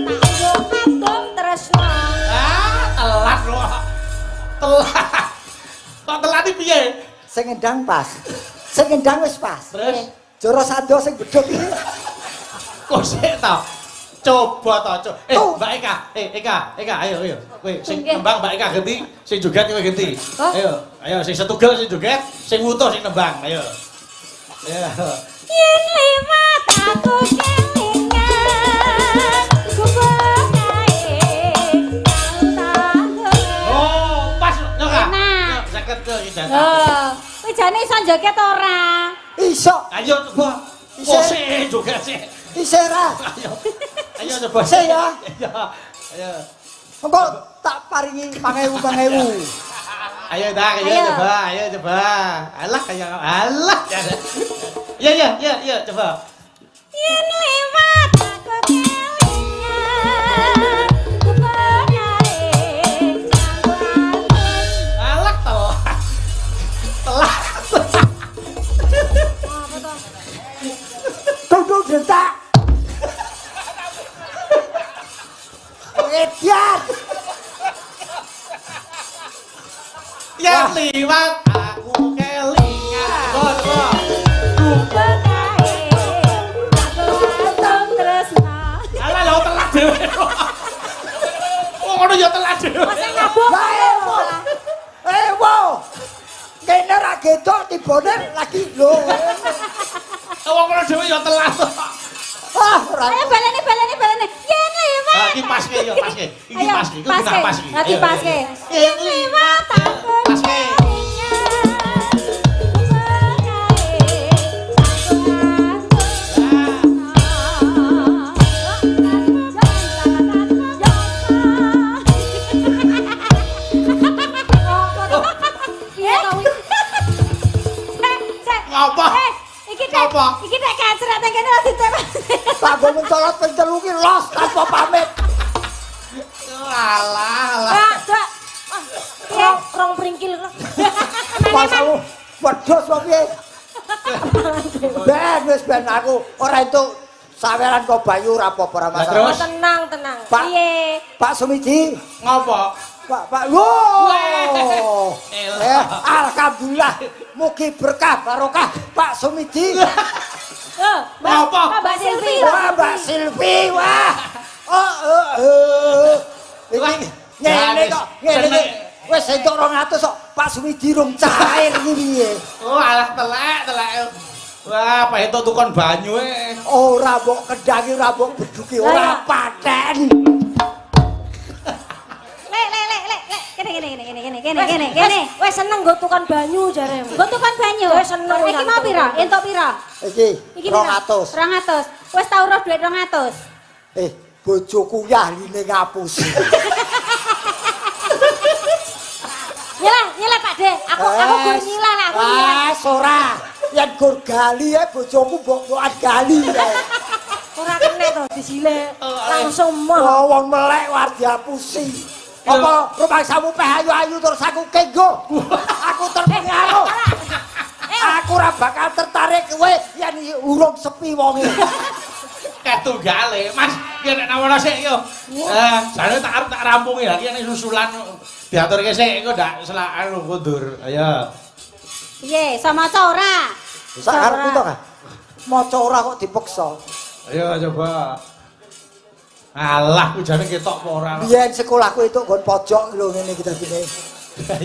tak nggo kadung tresno. Ah, telat lho. Telat. Kok telat iki piye? Sing endang pas. Sing endang wis pas. Terus Joro sando sing bedhog iki. Kok sik ta? Coba ta, coba. Eh, Mbak Eka, Eka, Eka, ayo, ayo. Kowe sing nembang Mbak Eka ganti, sing joget kowe ganti. Ayo, ayo sing setugel sing joget, sing wutuh sing nembang, ayo. Ayo. Yen liwat aku kelingan gubuk kae tau. Oh, pas lho, Kak. Yo, 50 tuh iki jane. Lho, kowe jane iso joget ora? Iso. Ayo coba. Iso. Sik joget sik. Isih ra. Ayo. Ayo coba. Isih ya. Iya. Ayo. Engko tak paringi 5000 5000. Ayo dah, ayo coba, ayo coba. Alah kaya alah. Ya ya ya ya coba. Yen liwat aku kelingan gubuk kae kanggo. Alah telat. Telat. Apa to? Duduk detak. Edian. Yen liwat aku kelingan. Coba. Gubuk kae kanggo tresno. Alah lho telat dhewe. Wong ngono ya telat dhewe. Masa ngabuk. Lah ewo. Ewo. Kene ra gedok tibone lagi lho. Wong ngono dhewe ya telat. Ah, ora. Ayo baleni baleni baleni. Yen liwat. Ah, iki paske ya, paske. Iki paske, iki guna pas iki. Lagi paske. Yen liwat aku Paske. kelingan gubuk kae kanggo. Alah, alah. Dak. Rong pringkil. Masamu wedhus kok piye? Ben wis ben aku ora entuk saweran kok Bayu ora apa-apa ora masalah. Terus? Tenang, tenang. Pak. Piye? Pak Sumiji, Ngopo? Pak Pak. Wow. Elah. Alhamdulillah mugi berkah barokah Pak Sumiji. Ngopo? Mbak Silvi. Wah, Mbak Silvi, wah. Oh, oh, oh. Iki ngene kok, ngene iki. Wis entuk 200 kok Pak Sumiji rung cair iki piye? Oh, alah telek, telek. Wah, Pak entuk tukon banyu e. Ora mbok kendhangi, ora mbok beduki, ora paten. Lek lek lek lek lek kene kene kene kene kene kene kene kene. Wes seneng nggo tukon banyu jare. Nggo tukon banyu. Wes seneng. Iki mau pira? Entuk pira? Iki Iki pira? 200. 200. Wis tau roh dhuwit 200. Bojoku ya ahline ngapusi. Nyelah, nyelah Pak De. Aku gur nyilah lah, aku nyilah. Wes ora. Yen gur gali ae bojoku mbok-mbokan gali ae. Ora kena to disile. Langsung moh. Oh, wong melek war diapusi. Apa rumangsamu peh ayu-ayu terus aku kenggo. Aku terpengaruh. Aku ora bakal tertarik kowe yen urung sepi wonge. Ketunggale, Mas. Ki nek nawono sik yo. Jane tak arep tak rampungi lha ki nek susulan diaturke sik engko ndak selakan mundur. Ayo. Piye, iso maca ora? Sak karepku to, Kak. Maca ora kok dipeksa. Ayo coba. Alah, kujane ketok apa ora? Biyen sekolahku itu nggon pojok lho ngene iki dadine.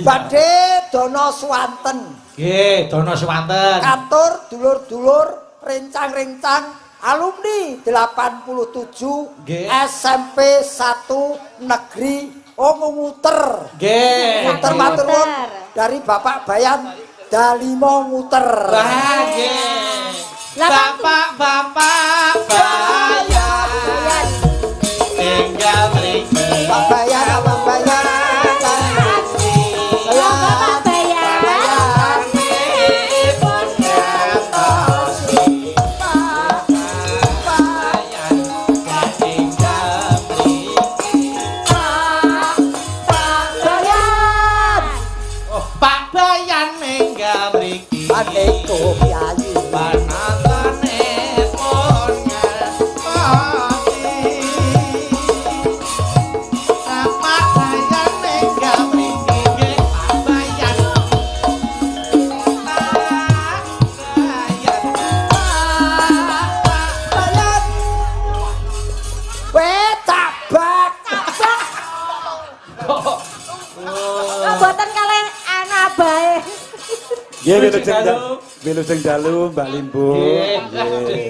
Badhe Dono Swanten. Nggih, Dono Swanten. Katur dulur-dulur rencang-rencang alumni 87 nggih. SMP 1 Negeri Nguter. Nggih. Nguter matur nuwun dari Bapak Bayan Dalimo Nguter. Wah, nggih. Bapak-bapak Bayan tinggal mriki. Pak Bayan, Pak Bayan. Bapak Bayan. Bayan. Oh, Pak Bayan ninggal mriki. Paneko piyayi. Panatane pun ngerti. Pak Bayan ninggal mriki nggih, Pak Bayan. Pak Bayan. Pak Bayan. Weh tabak. Oh, mboten kalih ana abahe. Nggih, wilujeng dalu Mbak Limbu. Nggih.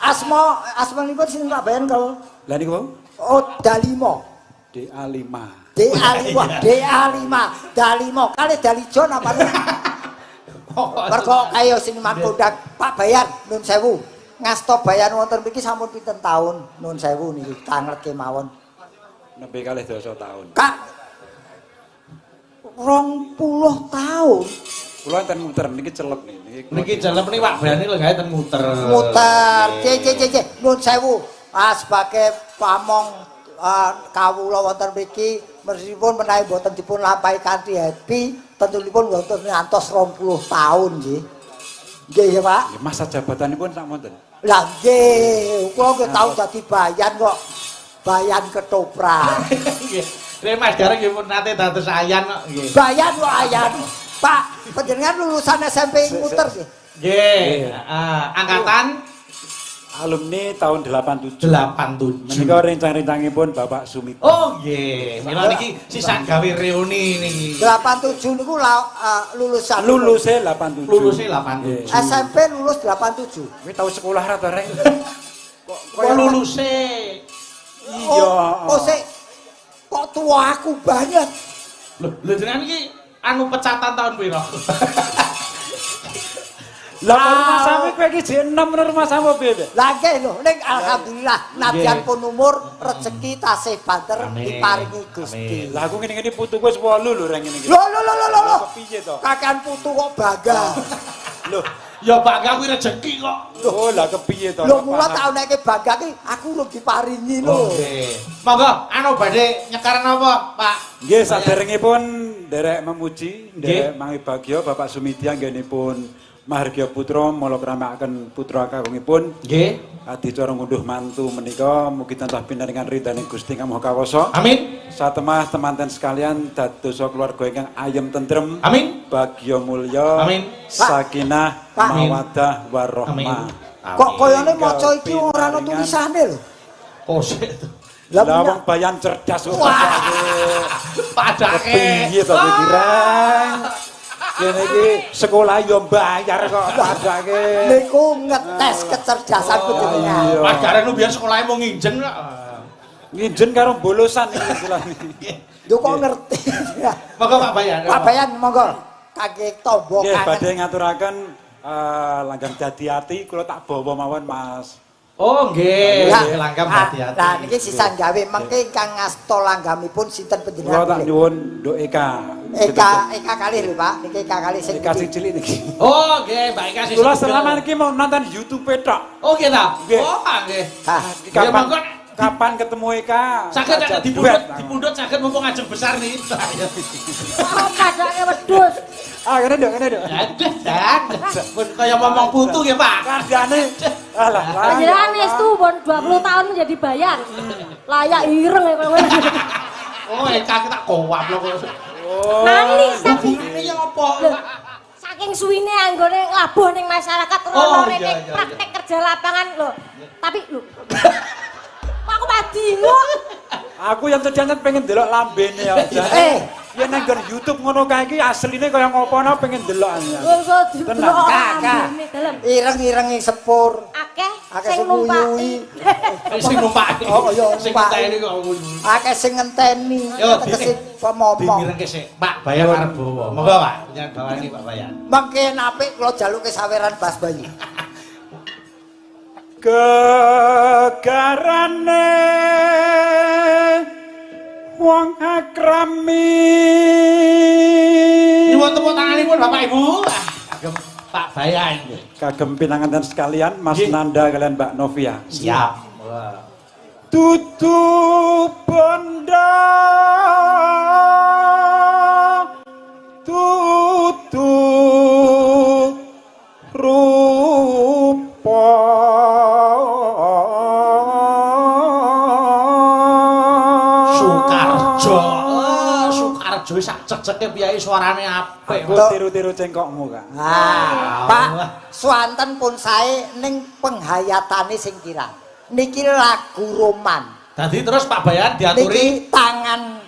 Asma asmanipun sinten Pak Bayan kalau? Lah niku wau? Oh, Dalimo. DA5. DA5, DA5, Dalimo. Kalih Dalijo napa? Mergo kaya seniman kondang Pak Bayan nun sewu. Ngasta Bayan wonten mriki sampun pinten taun nun sewu niki tanglet kemawon. Nembe kalih dasa taun. Kak 20 tahun. Kula enten muter niki celep niki. Niki celep niki Pak Bayan niki lenggahe ten muter. Muter. C C C nun sewu. Ah sebagai pamong kawula wonten mriki meskipun menawi mboten dipun lampahi kanthi happy tentunipun wonten ngantos 20 tahun nggih. Nggih ya Pak. Nggih, masa jabatanipun sak wonten. Lah nggih, kula nggih tau dadi bayan kok. Bayan ketoprak. Nggih. Nek Mas Gareng nggih pun nate dados ayan kok nggih. Bayan kok ayan. Pak, panjenengan lulusan SMP Nguter sih. Nggih, angkatan alumni tahun 87. 87. Menika rencang-rencangipun Bapak Sumito. Oh nggih, mila niki sisa gawe reuni niki. 87 niku lulusan. Luluse 87. Luluse 87. SMP lulus 87. Kowe tau sekolah ra to, Reng? Kok luluse? Iya. Oh, sik. Kok tua aku banget. Lho, lho jenengan iki anu pecatan tahun piro? Lah kok rumah sampe kowe iki jek enom nang rumah sampe piye, Mbak? Lah nggih lho, ning alhamdulillah nadyan pun umur rezeki tasih banter diparingi Gusti. Lah aku ngene-ngene putuku wis 8 lho Reng ngene iki. Lho lho lho lho lho. Kepiye to? Kakean putu kok bangga. Lho, Ya bangga kuwi rejeki kok. Oh, lah kepiye to? Lho mula tak onekke bangga ki aku urung diparingi lho. Nggih. Monggo anu badhe nyekar napa, Pak? Nggih, saderengipun nderek memuji, nderek mangibagya Bapak Sumidya nggenipun Mahargya Putra mula kramakaken putra kakungipun. Nggih. Adicara ngunduh mantu menika mugi tansah pinaringan ridhaning Gusti Kang Maha Kawasa. Amin. Satemah temanten sekalian dadosa keluarga ingkang ayem tentrem. Amin. Bagya mulya. Amin. Sakinah mawaddah warahmah. Kok koyone maca iki ora ana tulisane lho. Kosek to. Lah wong bayan cerdas kok. Padake. Piye to pikiran? Kene iki sekolah yo bayar kok padake. Niku ngetes kecerdasan panjenengan. Mas Gareng lu biyen sekolahe mung nginjen kok. Nginjen karo bolosan iki istilahnya. Lho kok ngerti. Monggo Pak Bayan. Pak Bayan monggo. Kangge tombo kangen. Nggih badhe ngaturaken langgam dadi ati kula tak bawa mawon Mas. Oh nggih, langgam dadi ati. Lah niki sisan gawe mengke ingkang ngasta langgamipun sinten panjenengan? Kula tak nyuwun Nduk Eka. Eka kalih lho Pak, niki Eka kalih sing Eka sing cilik niki. Oh nggih, Mbak Eka sing. Kula selama niki mau nonton YouTube tok. Oh nggih ta? Oh nggih. Kapan ketemu Eka? Saged dipundhut saged mumpung ajeng besar nih. Oh padake wedhus. Ah kene nduk, kene nduk. Aduh, dan pun kaya ngomong putu nggih Pak. Kandhane alah. Panjenengan wis tuwon 20 tahun menjadi bayan. Layak ireng ya kowe. Oh, Eka tak kowap lho kok. Mani saking hubungane ya apa? Saking suwine anggone nglabuh ning masyarakat rono rene praktek kerja lapangan lho. Tapi lho. Kok aku madingo. Aku yang sedanten pengen delok lambene ya. Ya nang nggon YouTube ngono kae iki asline kaya ngopo-ngono pengen delok. Tenang, Kakak. Ireng-irengi sepur. Akeh sing numpaki. Sing numpaki. Oh iya, sing ngenteni kok nguyuhi. Akeh sing ngenteni. Tegese pemomong. Dimirengke sik. Pak Bayan arep bawa. Monggo Pak, jenengan bawani Pak Bayan. Mengke apik kula jaluke saweran Bas Bayu. Gegarane wong akrami. Nyuwun tepuk tanganipun Bapak Ibu. Kagem Pak Bayan. Kagem pinanganten sekalian Mas Nanda kalian Mbak Novia. Siap. Tutu bondo tutu rupa Sukarjo sak ceceke piyayi suarane apik. Aku tiru-tiru cengkokmu, Kak. Nah, Pak, swanten pun sae ning penghayatane sing kirang. Niki lagu roman. Dadi terus Pak Bayan diaturi niki tangan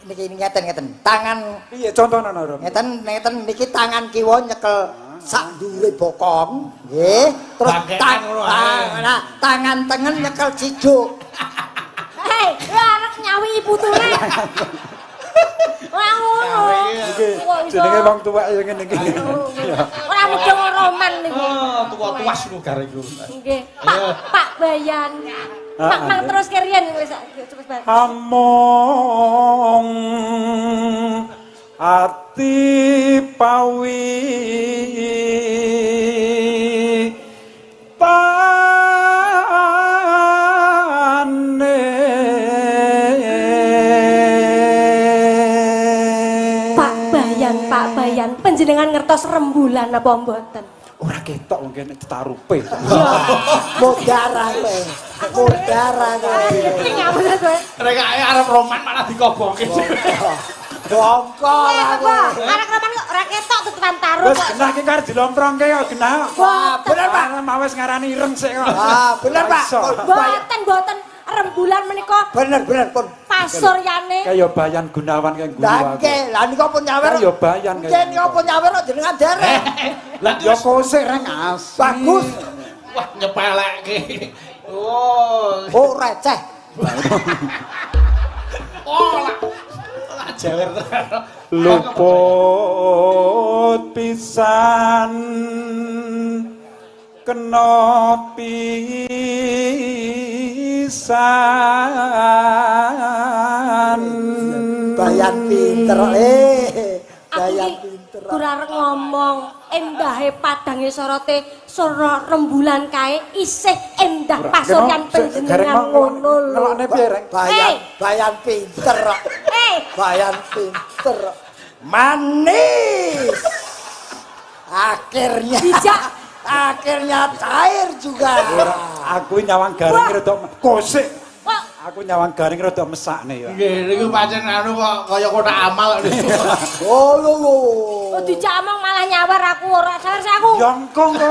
niki ngeten-ngeten. Tangan piye contohna Rom? Ngeten-ngeten niki tangan kiwa nyekel sak dhuwure bokong, nggih. Terus tangan tengen nyekel cijuk. Hei, arep nyawi putune. Ora ngono. Iki jenenge wong tuwek ya ngene iki. Ora mudeng roman niku. Oh, tuwa-tuwas niku gare iku. Nggih. Pak Bayan. Pak mang terus keriyen wis cepet. Among ati pawi Pak Bayan, panjenengan ngertos rembulan apa mboten? Ora ketok wong kene ditarupe. Modara kowe. Modara kowe. Rek arep roman malah dikobongke. Dongkol aku. Arep roman kok ora ketok tutupan taruh kok. Wis genah ki karo dilomprongke kok genah. Wah, bener Pak. Wis ngarani ireng sik kok. Ah, bener Pak. Mboten, rembulan menika. Bener pun. Pasuryane. Kaya Bayan Gunawan kaya guyu aku. Lah nggih, lah nika pun nyawer. Kaya Bayan kaya. Nggih nika pun nyawer jenengan derek. Lah ya kosek reng asli. Bagus. Wah, nyepelekke. Oh. Oh, receh. Oh, lah jewer tenan. Luput pisan kena pisan. Bayan pinter, Bayan pinter. pinter. Ora arep ngomong, endahe padange sorote sora rembulan kae isih endah pasuryan panjenengan ngono lho. Ngelokne piye, Reng? Bayan, bayan pinter. Bayan pinter. Manis. Akhirnya Dijak. Akhirnya cair juga. Ora, aku nyawang garing rada kosik. Kok Aku nyawang garing rada mesakne ya. Nggih, niku pancen anu kok kaya kotak amal kok niku. Oh lho lho. Oh dijak omong malah nyawar aku ora sawer aku. Yongkong kok.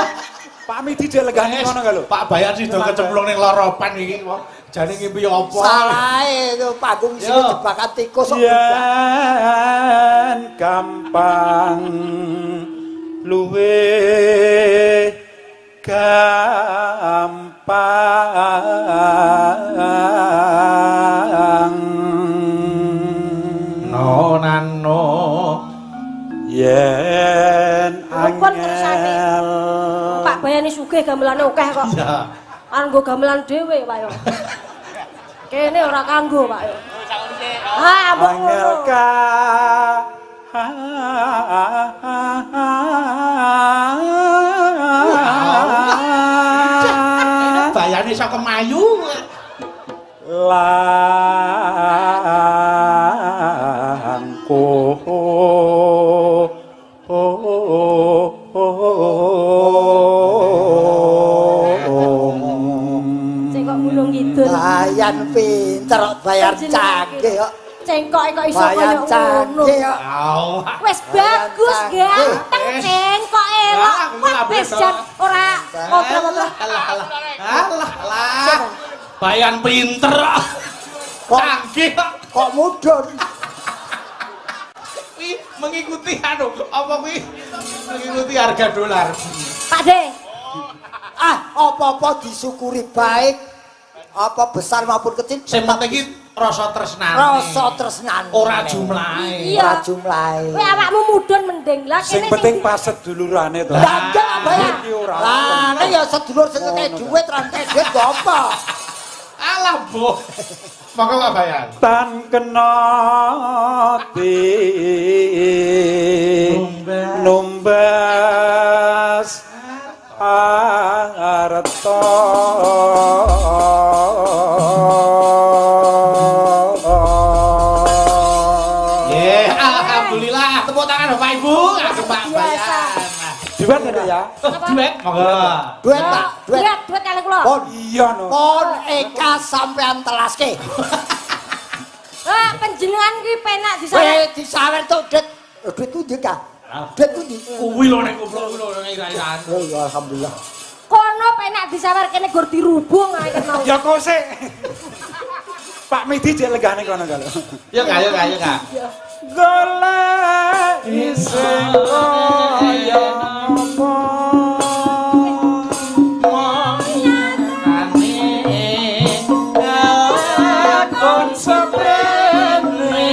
Pak Midi jek lenggane ngono ka lho. Pak Bayan sida kecemplung ning loropan iki wong jane ngimpi apa. Salahe itu panggung isine Yo. jebakan tikus kok. Yen gampang luwe gampang. No nano. Yen Rukun terusane. angel. Pak Bayani sugih gamelane akeh kok. Iya. Arep nggo gamelan dhewe, Pak yo. Kene ora kanggo, Pak yo. Ah, mbok Angel ngono. ka Bayane iso kemayu. Langkung Cengkok gunung kidul. Bayan pinter kok, bayar canggih kok. Cengkoke kok iso Bayan kaya ngono. canggih kok. Wis bagus ganteng Wis. cengkok elok. Ah, Wah, wis jan ora ngobrol-ngobrol. Alah alah. Alah alah. Bayan pinter. Kok Canggih kok. kok mudun. Kuwi mengikuti anu apa kuwi mengikuti harga dolar. Pak De, Ah, apa-apa disyukuri baik. Apa besar maupun kecil Sing penting iki rasa tresnane. rasa tresnane. Ora jumlahe. Iya. Ora jumlahe. Kowe awakmu mudhun mending. Lah Sing kene penting pas sedulurane to. Lah enggak apa ya? Iki ora. Lah nek ya sedulur sing ngekek dhuwit ra ngekek dhuwit kok apa? Alah, Bu. Monggo Pak Bayan. Tan kena di numbas arta. Nggih, alhamdulillah. Tepuk tangan Bapak Ibu, kagem Pak Biasa. Bayan. Duet ya, ya? Oh, duet monggo. Duit tak, duit. Duet, duet kali kula. Pon, Iya no. pon Eka sampean telaske. Ah, panjenengan kuwi penak disawer. Kowe disawer tok, Dit. Duit ku ndi, Kak? Duit ku ndi? Kuwi lho nek goblok kuwi lho nek ira-iraan. Oh ya alhamdulillah. Kono penak disawer kene gur dirubung ae kena. Ya kosek. Pak Midi jek lenggane kono ka lho. Ya Kak, ya Kak, ya Kak. Golek isih kaya apa? Lakon seprene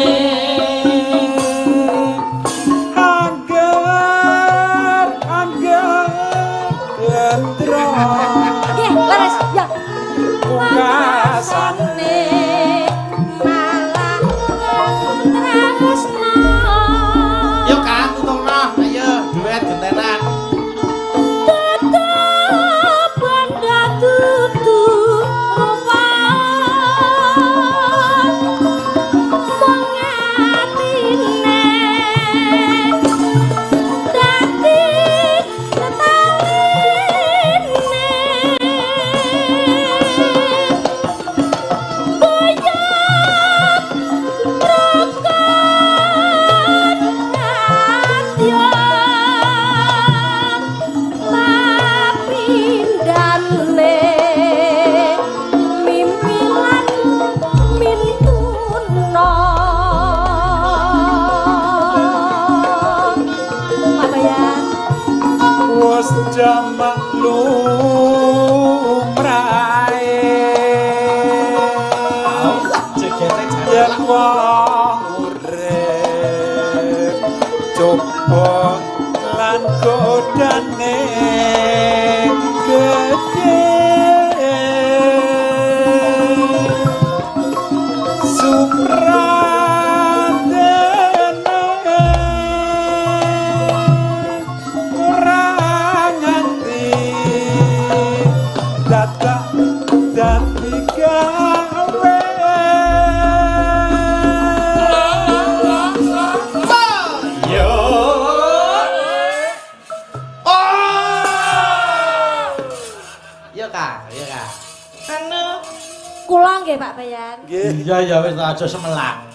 angger angger gendro Nggih, leres ya. pungkasane Malah tresno. Yo Kak, tutungno. Ayo duet gentenan. Tetep banda tutu rupa mung atine dadi tetaline koyok rokon adya lapindane mimpi lan mintuna. Pak Bayan, wis jamak lumrahe Jegete yen wong urip coba lan godane gedhe sumradene Bayan. Nggih. Iya ya wis aja semelang.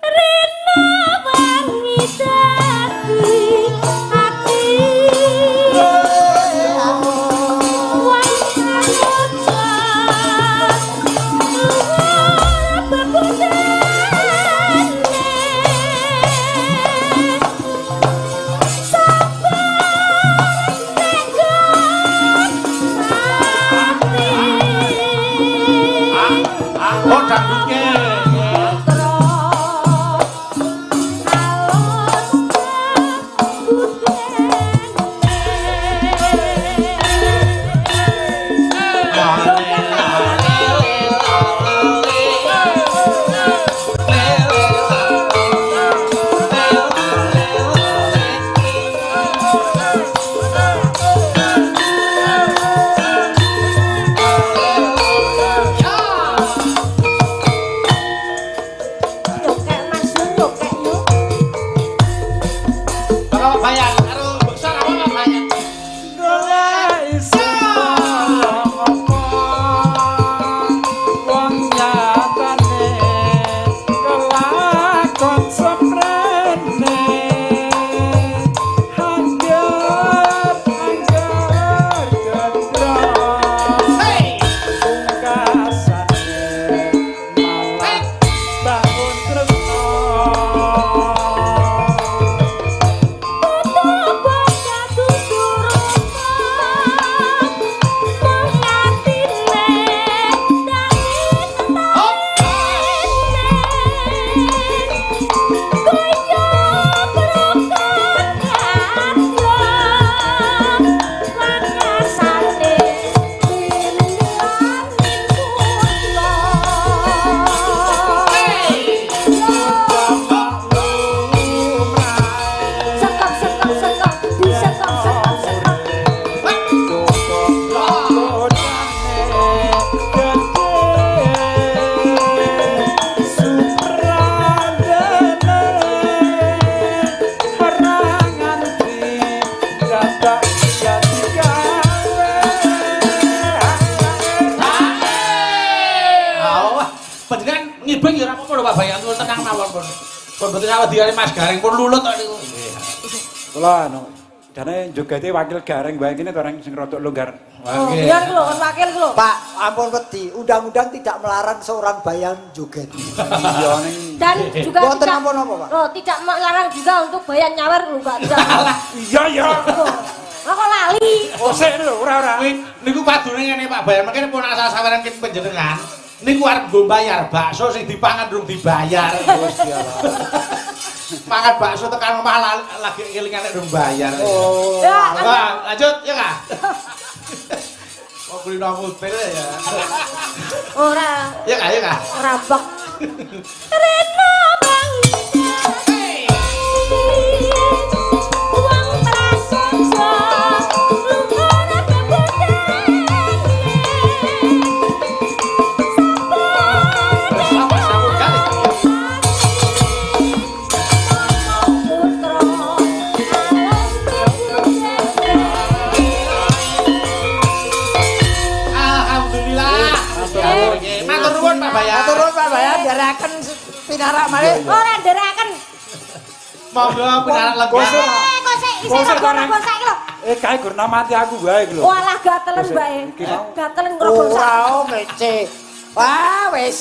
Rena wangi dadi ati. Oh, dangdutke. Bapak Bayan karo beksa apa Pak Bayan? Golek sing apa wong nyatane kelakon semrene angger angger gendro Hey! pungkasane malah bangun tresno. Sekop, sekop, sekop, disekop, sekop, sekop. Wah, panjenengan ngibing ya ora apa-apa lho Pak Bayan, pun tenang mawon pun. Pun boten awediane Mas Gareng pun lulut kok niku. Nggih. Kula anu jane jogete wakil Gareng wae kene to orang sing rodok longgar. Wah, nggih. Biar lho, kon wakil lho. Pak, ampun wedi, undang-undang tidak melarang seorang bayan joget. Iya ning Dan juga Mboten tidak napa-napa, Pak. Loh, tidak melarang juga untuk bayan nyawer lho, Pak. Tidak. iya ya. Loh, kok lali? Oh sik lho ora ora. Kuwi niku padune ngene Pak Bayan, mangkene pun asal saweran ket panjenengan. Niku arep nggo bayar bakso sing dipangan durung dibayar. Gusti Allah. Mangan bakso tekan omah lagi kelingan nek durung bayar. Oh. Ya, Wah, lanjut ya Kak. Oh, kulino mobil ya. Ora, Ya Kak, ya Kak. ora bak. Rena bang. Wong prasaja luhur Sama sama kali. Putra Alhamdulillah. Nggih, matur nuwun Pak Bayan. Matur nuwun Pak Bayan, ndherekaken pinarak malih. Ora ndherekaken. Monggo pinarak lenggah. Kosek. Eh, kok sik isih Kosek rego barang. rego saiki lho. Kae gurna mati aku wae iki lho. Walah gatelen Kosek, bae. iki mau. Gatelen ngrobong Ora sak. oh mece. Wah, wis.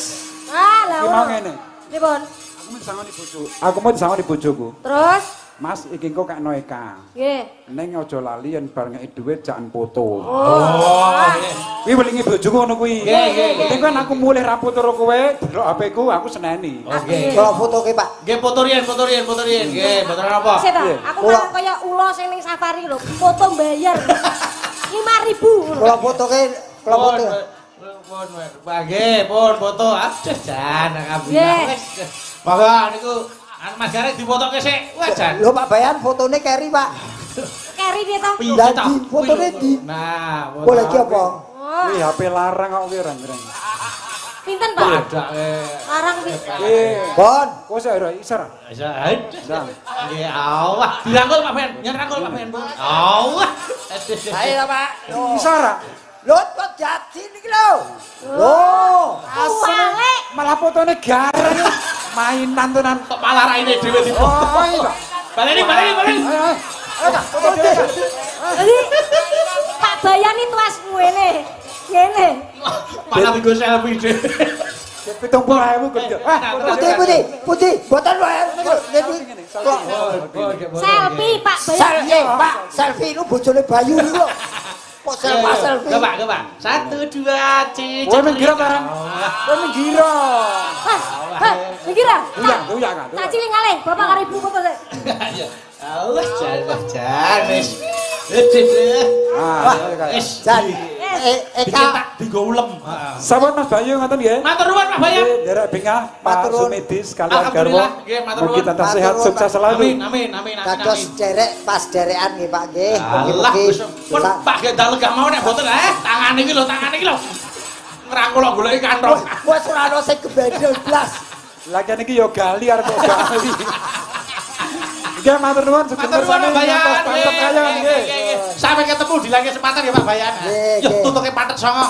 Ah, lah Iki mau ngono. ngene. Pripun? Aku mau disangoni bojo. Aku mau disangoni bojoku. Terus Mas iki engko kakno Eka. nggih. Ning aja lali yen bar ngeki dhuwit jangan foto. Oh, nggih. Kuwi welingi bojoku ngono kuwi. Nggih, nggih, nggih. Penting kan aku mulih ra foto karo kowe, delok HP ku aku seneni. Oke. Kalau fotoke Pak. Nggih, foto riyen, foto riyen, foto riyen. Nggih, mboten apa. Sik ta, Iya. aku Kula- malah kaya ula sing ning safari lho, foto bayar. 5000 ngono. Kalau fotoke, kalau foto. Pun, pun, nggih, pun foto. Aduh, jan alhamdulillah. Nggih. Wis. Monggo niku anu Mas Gareng difotoke sik. Wah, jan. Lho Pak Bayan fotone keri Pak. Keri piye to? Piye Lah, ta? di, fotone di. Nah, foto. Oh lagi apa? Oh, Kuwi HP larang kok kuwi orang-orang. pinten, Pak? Padake. Larang pi. Bon. Kok sik ora iso ora? Bisa. Nggih, Allah. Dirangkul Pak Ben, nyen rangkul Pak Ben. Allah. Ayo Pak. Iso ora? Lho kok jadi niki lho. Lho. Walik. Malah fotone gareng. Mainan tenan. Kok malah raine dhewe difoto. Oh, iya. Baleni, baleni, baleni. Ayo, ayo. Ayo, Kak, foto dhewe, Kak. Jadi Pak Bayan itu tuas ngene. Ngene. Malah digo selfie dhewe. 70.000 kerja. Ah, foto Putih dhewe. putih putih mboten wae niku. Kok Selfie Pak Bayan. selfie Pak, selfie itu bojone Bayu niku lho. Kok selfie selfie. Coba, coba. Satu, dua, tiga. Kowe minggir barang. Kowe minggir. Hah, hah, iki ra. Tuyang, tuyang, Kak. Tak cilik ngalih, bapak karo ibu foto sik. Allah, jan, jan, wis. Wis, Ah, iya, Kak. wis. Jan. Eh Bikin Eka tak digo ulem. Heeh. Sampun Mas Bayu ngoten nggih. Matur nuwun Pak Bayu. Nggih, nderek bingah Pak Matur nuwun. Sumidi sekalian garwa. Alhamdulillah, nggih, matur Mugi nuwun. tetap Matur sehat, nuwun, sukses Pak. selalu. Amin, amin, amin, amin. Dados amin. derek pas derekan nggih Pak nggih. Alah, Mugi-mugi. wis pun Pak Gendal gak mau nek boten tangan iki lho, tangan iki lho. Ngrangkul kok goleki kantong. Wes ora ono sing gebedel blas. Lagian iki yo gali arep kok gali. Nggih, matur nuwun sugeng Matur nuwun Pak kersane Bayan. ngantos pantep Nggih, kaya nggih, nggih. nggih, nggih. Sampai ketemu di lain kesempatan ya Pak Bayan. Nggih, Yo nggih. tutuke patet songo.